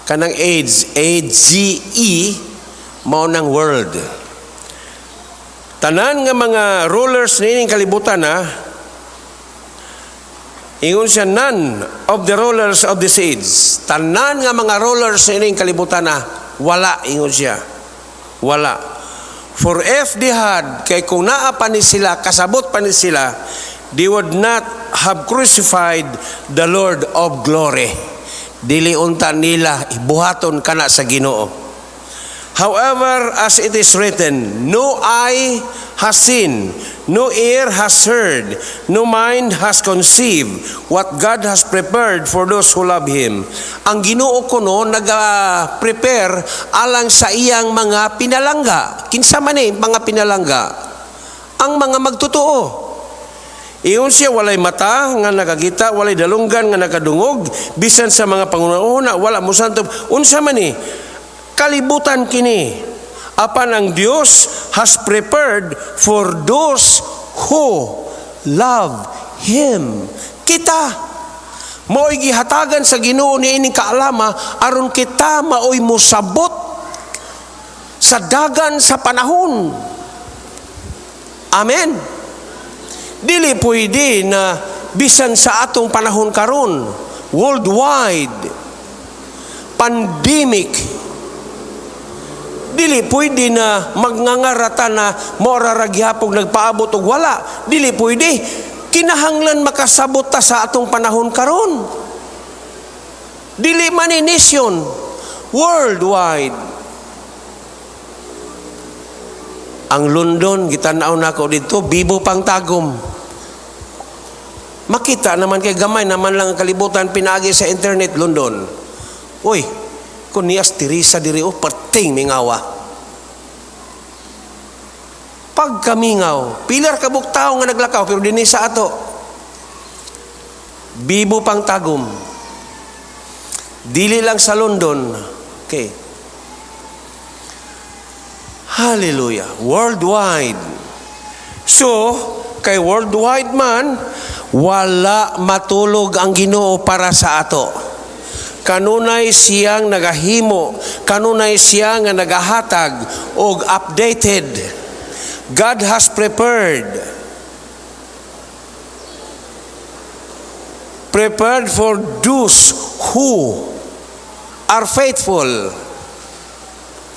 kanang age, AGE, mao nang world. Tanan nga mga rulers nining kalibutan na, ingon siya, "None of the rulers of this age." Tanan nga mga rulers nining kalibutan na, wala, ingon siya. Wala. "For if they had," kay kung naa pa ni sila, kasabot pa ni sila, "they would not have crucified the Lord of glory." Dili unta nila ibuhaton kana sa Ginoo. "However, as it is written, no eye has seen, no ear has heard, no mind has conceived what God has prepared for those who love Him. Ang Ginoo kuno naga-prepare alang sa iyang mga pinalangga. Kinsa man eh, mga pinalangga? Ang mga magtotoo. Ingon siya, walay mata nga nakakita, walay dalunggan nga nakadungog, bisan sa mga panghunahuna, wala mosantop. Unsa man ni? Kalibutan kini. Apan ang Dios has prepared for those who love Him. Kita mao'y gihatagan sa Ginoo ni ining kaalama aron kita mao'y mosabot sa dagan sa panahon. Amen. Dili pwede na bisan sa atong panahon karon, worldwide pandemic, dili pwede na magngangarata na mora ra gihapon nagpaabot og wala. Dili pwede. Kinahanglan makasabot ta sa atong panahon karon. Dili man ni nation, worldwide. Ang London, gitan-aw nako dito, bibo pang tagom. Makita naman kay gamay naman lang ang kalibutan pinaagi sa internet, London. Uy, kung niyas Teresa diri oh, perting mingawa. Pagkamingaw, pilar kabuk tao nga naglakaw pero dinhi sa ato. Bibo pang tagom. Dili lang sa London. Okay. Hallelujah. Worldwide. So, kay worldwide man, wala matulog ang Ginoo para sa ato. Kanunay siyang nagahimo, kanunay siya nga nagahatag og updated. God has prepared. Prepared for those who are faithful.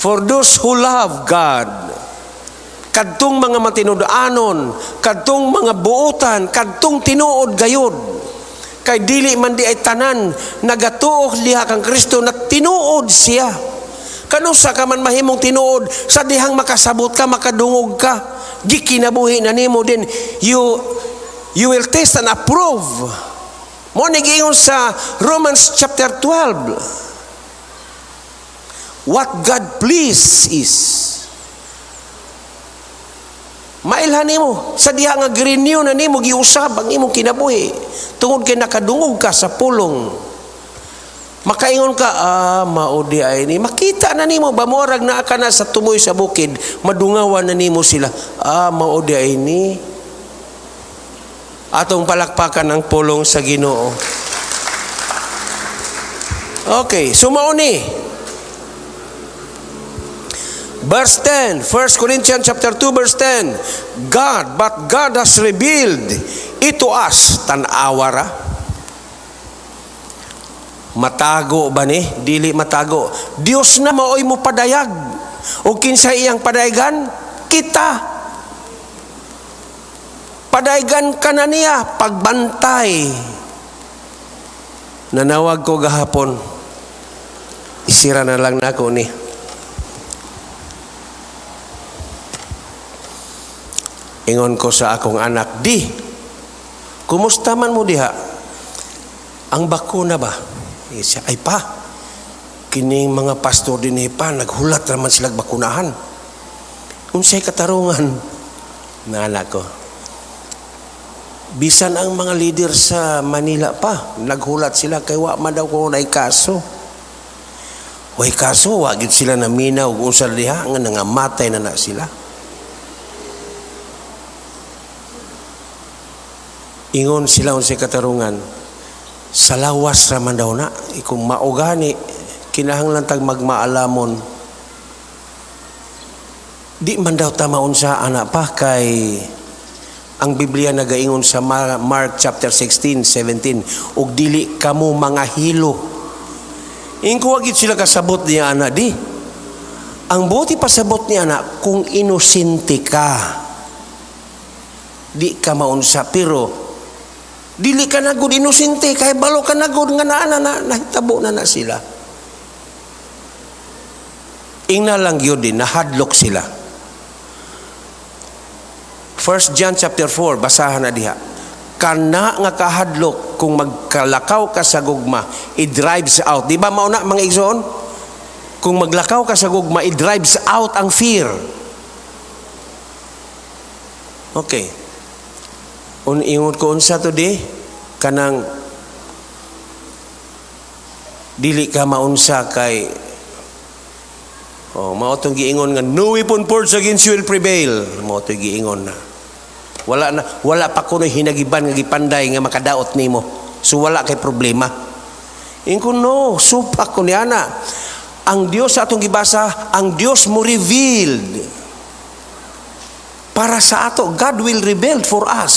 For those who love God. Kadtong mga matinud-anon, kadtong mga buotan, kadtong tinuod gayod. Kay dili man di ay tanan nagatuok diha kang Kristo na tinuod siya. Kanusa ka man mahimong tinuod sa dihang makasabot ka, makadungog ka, gikinabuhi na nimo din. You will taste and approve. Mo ni giingon sa Romans chapter 12. What God please is. Mailhan nimo sa diha nga girenew na nimo, giusab ang imong kinabuhi tungod kay nakadungog ka sa pulong. Makaingon ka, mao di ay ni. Makita na nimo ba morag naa ka na sa tumoy sa bukid, madungawan na nimo sila. Mao di ay ni. Atong palakpakan ang pulong sa Ginoo. Okay, so mao ni. Verse 10, 1 Corinthians chapter 2 verse 10. God, but God has revealed it to us. Tan-awa ra. Matago ba ni? Dili matago. Dios na maoy mo padayag. O kinsa iyang padayagan? Kita. Padayagan ka na niya, pagbantay. Nanawag ko gahapon. Isira na lang nako ni. Ingon ko sa akong anak, di, kumusta man mo diha? Ang bakuna ba? Siya, ay pa, kining mga pastor din pa, naghulat raman sila bakunahan. Unsay katarungan? Naalala ko. Bisan ang mga leader sa Manila pa, naghulat sila kay wa man daw kuno nay kaso. Way kaso, wa gid sila naminaw ug unsa diha nga nangamatay na na sila. Ingon sila unsay katarungan. Sa lawas ra man daw na, kung maugani kinahanglan tag magmaalamon. Di man daw ta maunsa ana pa kay ang Biblia nagaingon sa Mark chapter 16, 17, ug dili kamo mga hilo. Ingko wa gid sila kasabot niya ana di. Ang buti pasabot niya ana kung inosente ka. Di ka maunsa pero dili ka na gud inosente kay balo ka na gud nga naa na nahitabo na na sila. Ingna lang gyud din nahadlok sila. 1 John chapter 4, basahan na diha. Kana nga kahadlok, kung magkalakaw ka sa gugma, it drives out. Di ba mao na, mga igsoon? Kung maglakaw ka sa gugma, it drives out ang fear. Okay. Ingon ko, unsa to di? Kanang dili ka maunsa kay, oh, mao tong giingon nga "No weapon forged against you will prevail." Mao tong giingon na. Wala na, wala pa kuno'y hinagiban nga gipanday nga makadaot nimo. So wala kay problema. Ingon no, supak ko niya na. Ang Dios sa atong gibasa, ang Dios mo revealed para sa ato. God will reveal for us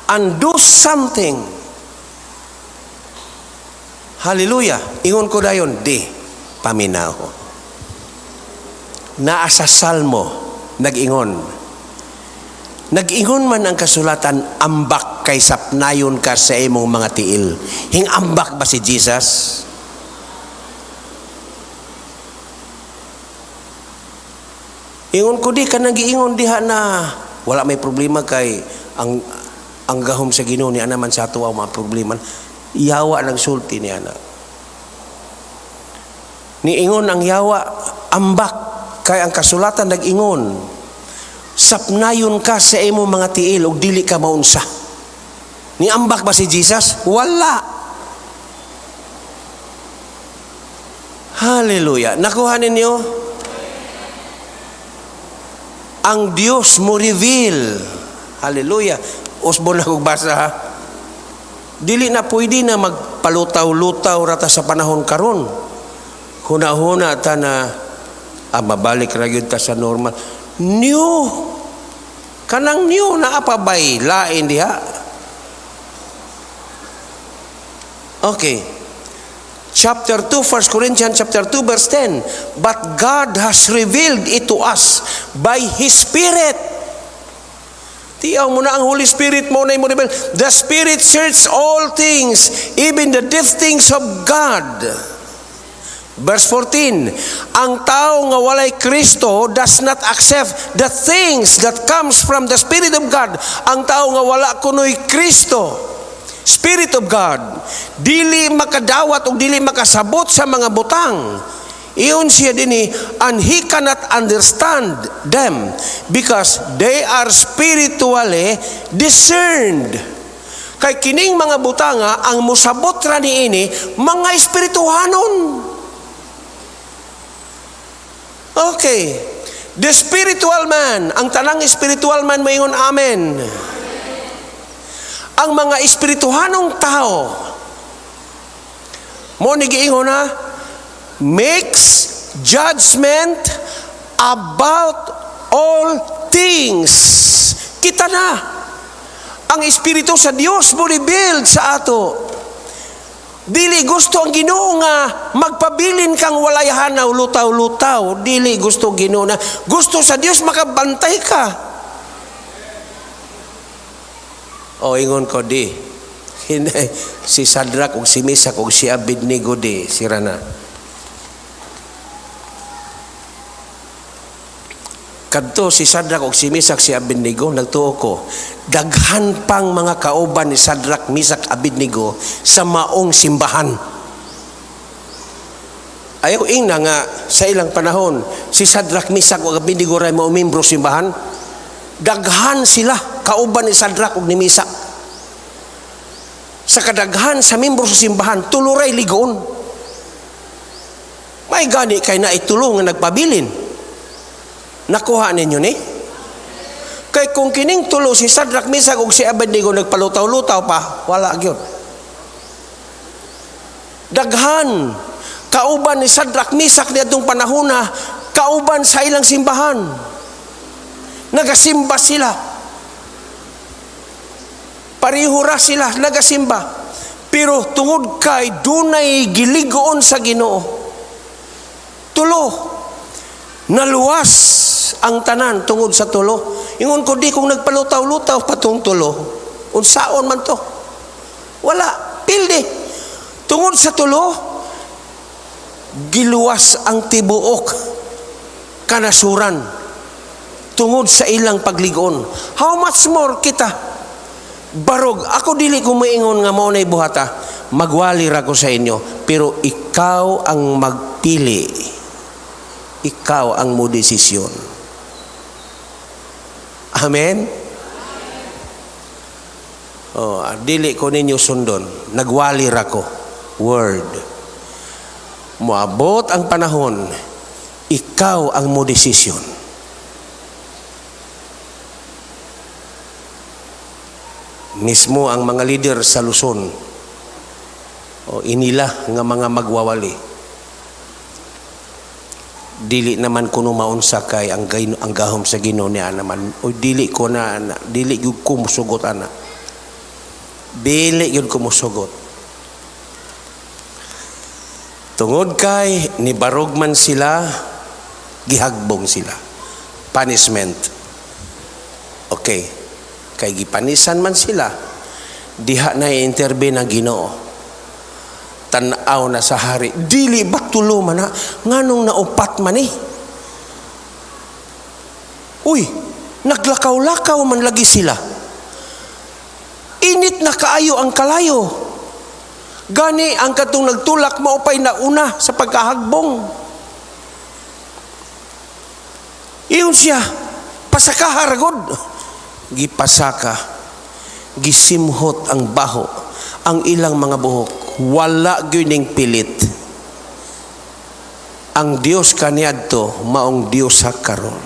and do something. Hallelujah. Ingon ko dayon, di paminaw. Naa sa Salmo, nag-ingon. Nag-ingon man ang kasulatan, "Ambak kay sapnayon ka sa imong mga tiil." Hing ambak ba si Jesus? Ingon ko di ka nang giingon diha na wala may problema kay ang gahom sa Ginoo ni ana man sa ato ang mga problema. Yawa nagsulti niya na. Niingon ang yawa, "Ambak kay ang kasulatan nag-ingon, sapnayon ka sa imong mga tiil ug dili ka maunsa." Niambak ba si Jesus? Wala. Hallelujah. Nakuha ninyo? Ang Dios mo reveal. Hallelujah. Usbon na kog basa ha. Dili na pwede na magpalutaw-lutaw rata sa panahon karon. Huna-huna ta na mabalik ra gyud ta sa normal. New. Kanang new na apabay lain diha. Okay. Chapter 2, 1 Corinthians chapter 2 verse 10. But God has revealed it to us by His Spirit. Tiyaw mo na ang Holy Spirit mo na mo reveal. The Spirit searches all things, even the deep things of God. Verse 14, ang tao nga walay Kristo does not accept the things that comes from the Spirit of God. Ang tao nga wala kunoy Kristo, Spirit of God, dili makadawat o dili makasabot sa mga butang. Iyon siya dinhi, and he cannot understand them because they are spiritually discerned. Kay kining mga butanga, ang musabot ra niini, mga espirituhanon. Okay. The spiritual man, ang tanang spiritual man moingon amen. Ang mga espirituhanong tao, mo ni giingon na makes judgment about all things. Kita na. Ang Espiritu sa Dios mo revealed sa ato. Dili gusto ang Ginoo nga magpabilin kang walay hanaw, lutaw-lutaw. Dili gusto Ginoo na. Gusto sa Dios makabantay ka. O ingon ko di. Si Shadrach ug si Mesach ug si Abednego di sira na. Kadto si Shadrach ug si Mesach si Abednego, nagtuo ko daghan pang mga kauban ni Shadrach, Mesach, Abednego sa maong simbahan. Ayaw ingna nga sa ilang panahon si Shadrach, Mesach ug Abednego ray mao membro simbahan. Daghan sila kauban ni Shadrach ug ni Mesach. Sa kadaghan sa membro sa simbahan, tulo ray ligon. May gani kay naitulo nga nagpabilin. Nakuha ninyo ni? Kay kung kining tulo si Shadrach, Mesach ug si Abednego nagpalutaw-lutaw pa, wala gyud. Daghan kauban ni Shadrach, Mesach niadtong panahona, kauban sa ilang simbahan. Nagasimba sila. Pareho ra sila nagasimba. Pero tungod kay dunay giligoon sa Ginoo, tulo naluwas ang tanan tungod sa tulo. Ingon ko di kung nagpalutaw-lutaw patong tulo, unsaon man to? Wala, pildi. Tungod sa tulo, giluwas ang tibuok kanasuran. Tungod sa ilang pagligon. How much more kita? Barog, ako dili ko moingon nga mao na'y buhata. Magwali ra ko sa inyo, pero ikaw ang magpili. Ikaw ang mo desisyon. Amen? Oh, dili ko ninyo sundon. Nagwali ra ko. Word. Moabot ang panahon, ikaw ang mo desisyon. Mismo ang mga leader sa Luzon o inila nga mga magwawali, dili naman kuno maunsa kay ang gahom sa Ginoo niya naman o dili ko na, na dili gyud ko musugot ana, dili gyud ko musugot tungod kay nibarog man sila, gihagbong sila, punishment. Okay, kay gipanisan man sila, diha na i-intervene ang Ginoo. Tan-aw na sa hari, dili ba tulo man na, nganong naupat man eh? Uy, naglakaw-lakaw man lagi sila. Init na kaayo ang kalayo. Gani ang katong nagtulak maupay nauna sa pagkahagbong. Iyon siya, pasakaharagod. Gipasaka, gisimhot ang baho, ang ilang mga buhok, wala gyud ning pilit. Ang Dios kaniadto maong Dios sa karon.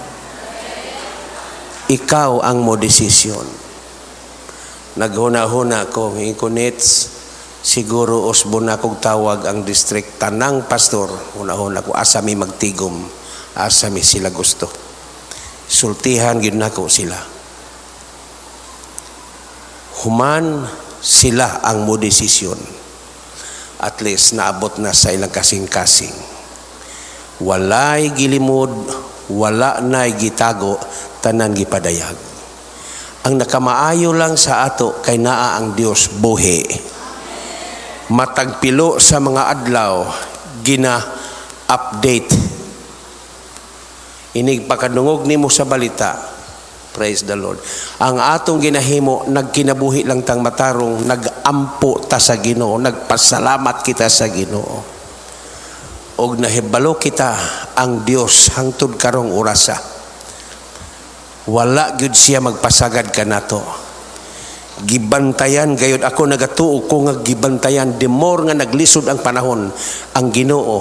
Ikaw ang mo desisyon. Naghuna-huna ko, inkunits, siguro usbon na kog tawag ang district tanang pastor. Huna-huna ko, asa mi magtigom, asa mi sila gusto. Sultihan gyud nako sila. Human sila ang mo desisyon. At least naabot na sa ilang kasing-kasing. Walay gilimod, wala na'y gitago, tanan gipadayag. Ang nakamaayo lang sa ato kay naa ang Dios buhi. Matagpilo sa mga adlaw gina-update. Inig pakadungog nimo sa balita. Praise the Lord. Ang atong ginahimo, nagkinabuhi lang tang matarong, nagampo ta sa Ginoo, nagpasalamat kita sa Ginoo. Og nahibalo kita ang Dios hangtod karong orasa. Wala gyud siya magpasagad kanato. Gibantayan gayud ako, nagatuo ko nga gibantayan, the more nga naglisod ang panahon, ang Ginoo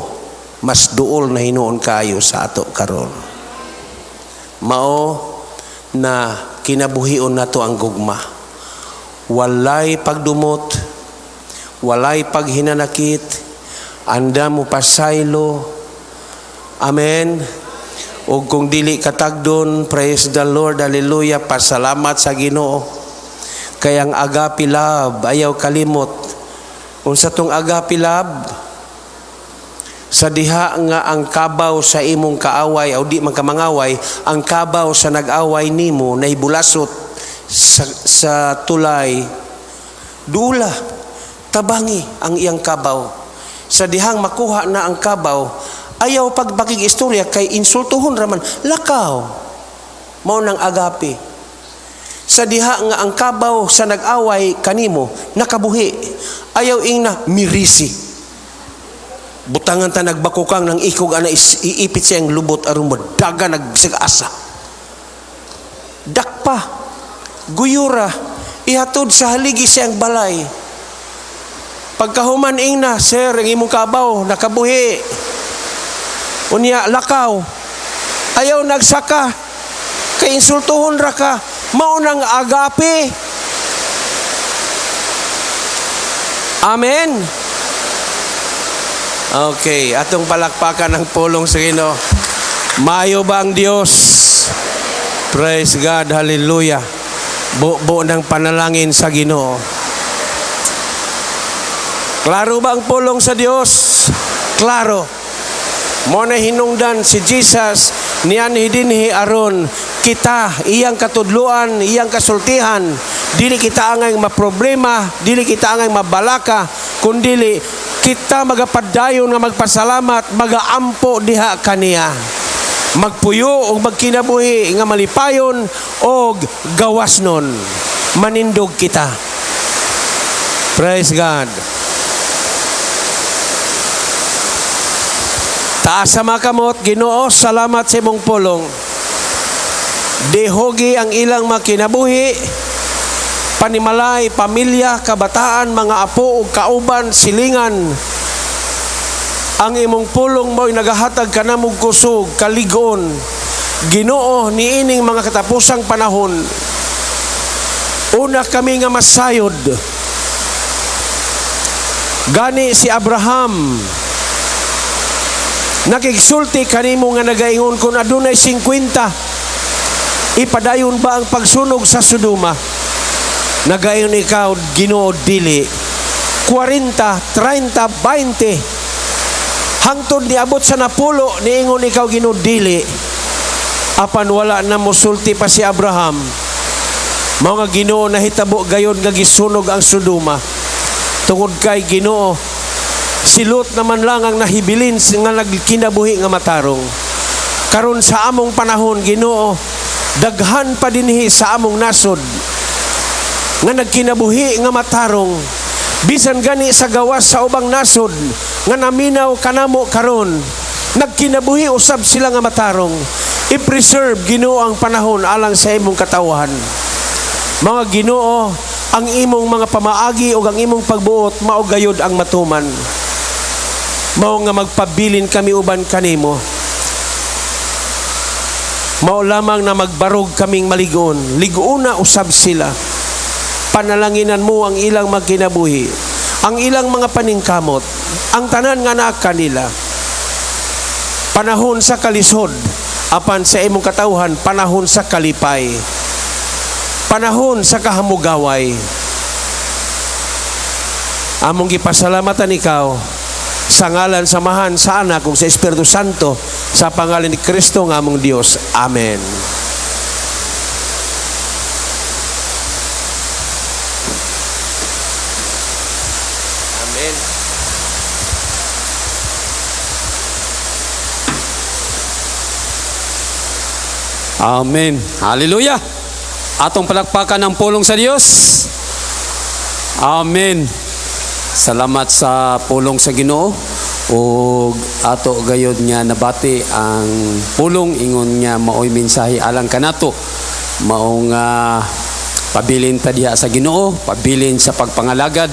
mas duol na hinuon kaayo sa ato karon. Mao na kinabuhion nato ang gugma. Walay pagdumot, walay paghinanakit, anda mo pasaylo. Amen. O kung dili katagdon, praise the Lord, hallelujah, pasalamat sa Ginoo. Kay ang agape love, ayaw kalimot. Unsa tong agape love? Sa diha nga ang kabaw sa imong kaaway o di man ka mangaway, ang kabaw sa nag-away nimo naibulasot sa tulay, dula, tabangi ang iyang kabaw. Sa dihang makuha na ang kabaw, ayaw pagbakig istorya kay insultuhon raman, lakaw. Mao nang agape. Sa diha nga ang kabaw sa nag-away kanimo nakabuhi, ayaw ingna mirisi. Butangan ta nagbakukang ng ikog ana iipit siyang lubot aron modaga nagbisag asa. Dakpa, guyura, ihatod sa haligi siyang balay. Pagkahuman ingna, sir, ang imong kabaw nakabuhi. Unya lakaw. Ayaw nagsaka kay insultuhon ra ka. Mao nang agape. Amen. Okay, atong palakpakan ang pulong sa Ginoo. Maayo ba ang Dios? Praise God, hallelujah. Buo ng panalangin sa Ginoo. Klaro ba ang pulong sa Dios? Klaro. Mo na hinungdan si Jesus nianhi dinhi aron kita iyang katudluan, iyang kasultihan. Dili kita angay maproblema, dili kita angay mabalaka, kundili kita magapadayon nga magpasalamat, magaampo diha kaniya. Magpuyo og magkinabuhi nga malipayon og gawas nun. Manindog kita. Praise God. Taas sa mga kamot, Ginoo, salamat sa imong pulong. Dihogi ang ilang makinabuhi, panimalay, pamilya, kabataan, mga apo ug kauban, silingan. Ang imong pulong mo'y nagahatag kanamog kusog, kaligon. Ginoo, niining mga katapusang panahon, una kami nga masayod. Gani si Abraham, nakigsulti kanimo nga nagaingon kung adunay 50, ipadayon ba ang pagsunog sa Sodoma? Nagaingon ikaw, Ginoo, dili. 40, 30, 20, hangtod niabot sa napulo, niingon ikaw, Ginoo, dili. Apan wala na mosulti pa si Abraham. Mao nga, Ginoo, nahitabo gayon nga gisunog ang Sodoma. Tungod kay, Ginoo, si Lot naman lang ang nahibilin nga nagkinabuhi nga matarong. Karon sa among panahon, Ginoo, daghan pa dinhi sa among nasod nga nagkinabuhi nga matarong. Bisan gani sa gawas sa ubang nasod nga naminaw kanamo karon, nagkinabuhi usab sila nga matarong. I-preserve, Ginoo, ang panahon alang sa imong katawhan. Mga Ginoo, ang imong mga pamaagi ug ang imong pagbuot mao gayud ang matuman. Mao nga magpabilin kami uban kanimo. Mao lamang na magbarog kaming maligon. Liguna usab sila. Panalanginan mo ang ilang magkinabuhi, ang ilang mga paningkamot, ang tanan nga naa kanila. Panahon sa kalisod, apan sa imong katawhan, panahon sa kalipay. Panahon sa kahamugaway. Among gipasalamatan ikaw sa ngalan sa Amahan, sa Anak, ug sa Espiritu Santo, sa pangalan ni Kristo nga among Dios. Amen. Amen. Amen. Hallelujah. Atong palakpakan ang pulong sa Dios. Amen. Salamat sa pulong sa Ginoo ug ato gayod nga nabati ang pulong ingon nga maoy mensahe alang kanato. Mao nga pabilin ta diha sa Ginoo, pabilin sa pagpangalagad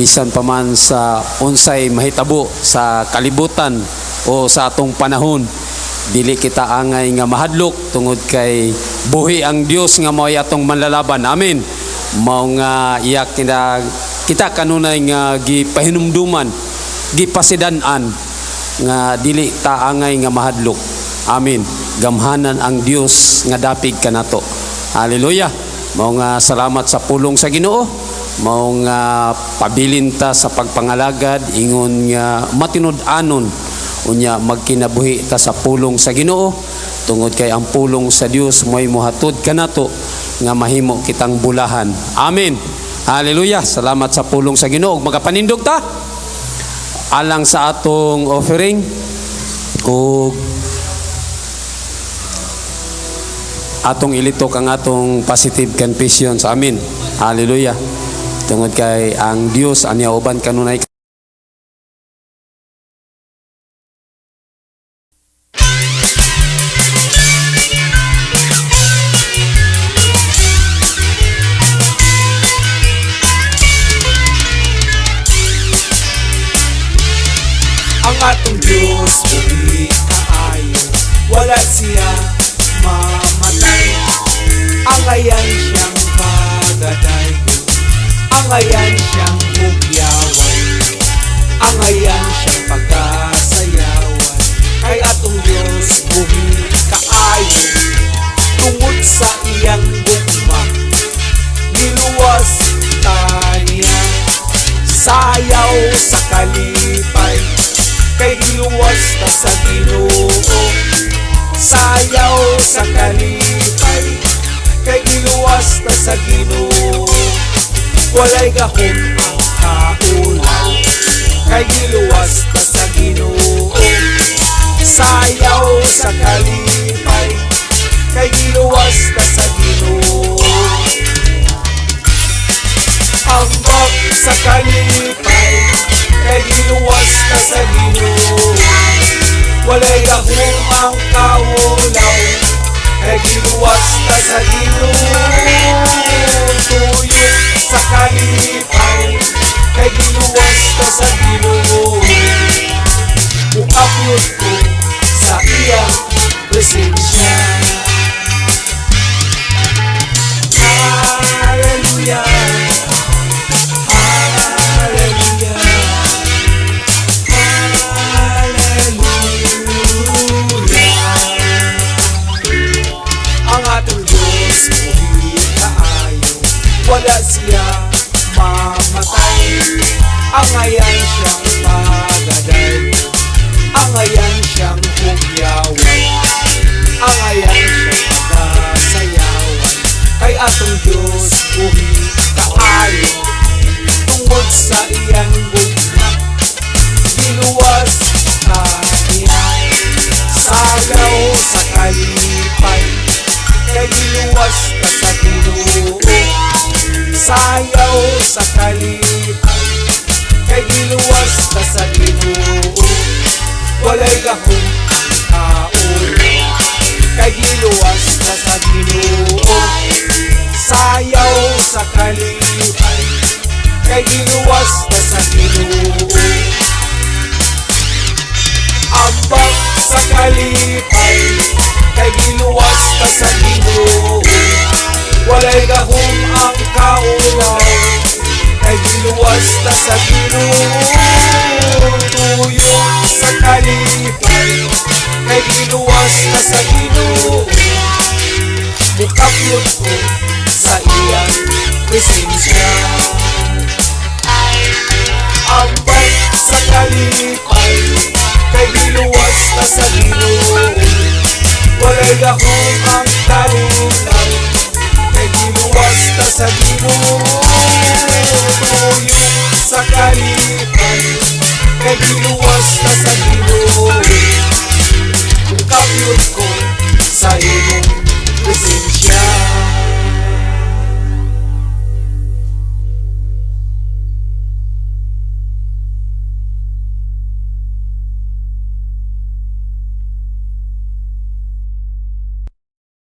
bisan pa man sa unsay mahitabo sa kalibutan o sa atong panahon. Dili kita angay nga mahadlok tungod kay buhi ang Dios nga mao'y atong manlalaban. Amen. Mao nga iya kita kanunay nga gipahinumduman, gipasidan-an nga dili ta angay nga mahadlok. Amen. Gamhanan ang Dios nga dapig kanato. Hallelujah. Mao nga salamat sa pulong sa Ginoo. Mao nga pabilin ta sa pagpangalagad ingon nga matinud-anon unya magkinabuhi ta sa pulong sa Ginoo tungod kay ang pulong sa Dios mo'y mohatod kanato nga mahimo kitang bulahan. Amen. Hallelujah. Salamat sa pulong sa Ginoo. Magapanindog ta alang sa atong offering ug atong ilitok ang atong positive confessions. Amen. Hallelujah. Tungod kay ang Dios anya uban kanunay. Ang atong Diyos buhi kaayo, wala siya mamatay. Angayan siyang pagadaygon, angayan siyang hugyawan, angayan siyang pagasayawan. Kay atong Diyos buhi kaayo, tungod sa iyang gugma, niluwas ta niya. Sayaw sa kalipay, kay giluwas ta sa Ginoo. Sayaw sa kalipay, kay giluwas ta sa Ginoo. Walay gahom ang kaulaw, kay giluwas ta sa Ginoo. Sayaw sa kalipay. Kay giluwas ta sa Ginoo. Sayaw sa kalipay, kay giluwas ta sa Ginoo. Walay gahom ang kaulaw, kay giluwas ta sa Ginoo. Sayaw sa kalipay, kay giluwas ta sa Ginoo. Ambak sa kalipay, kay giluwas ta sa Ginoo. Walay gahom ang kaulaw, kay giluwas ta sa Ginoo. Tuyo sa kalipay, kay giluwas ta sa Ginoo. Mukaplot ko sa iyang presensya. Ambak sa kalipay, kay giluwas ta sa Ginoo. Walay gahom ang kaulaw, kay giluwas ta sa Ginoo. Tuyo sa kalipay, kay giluwas ta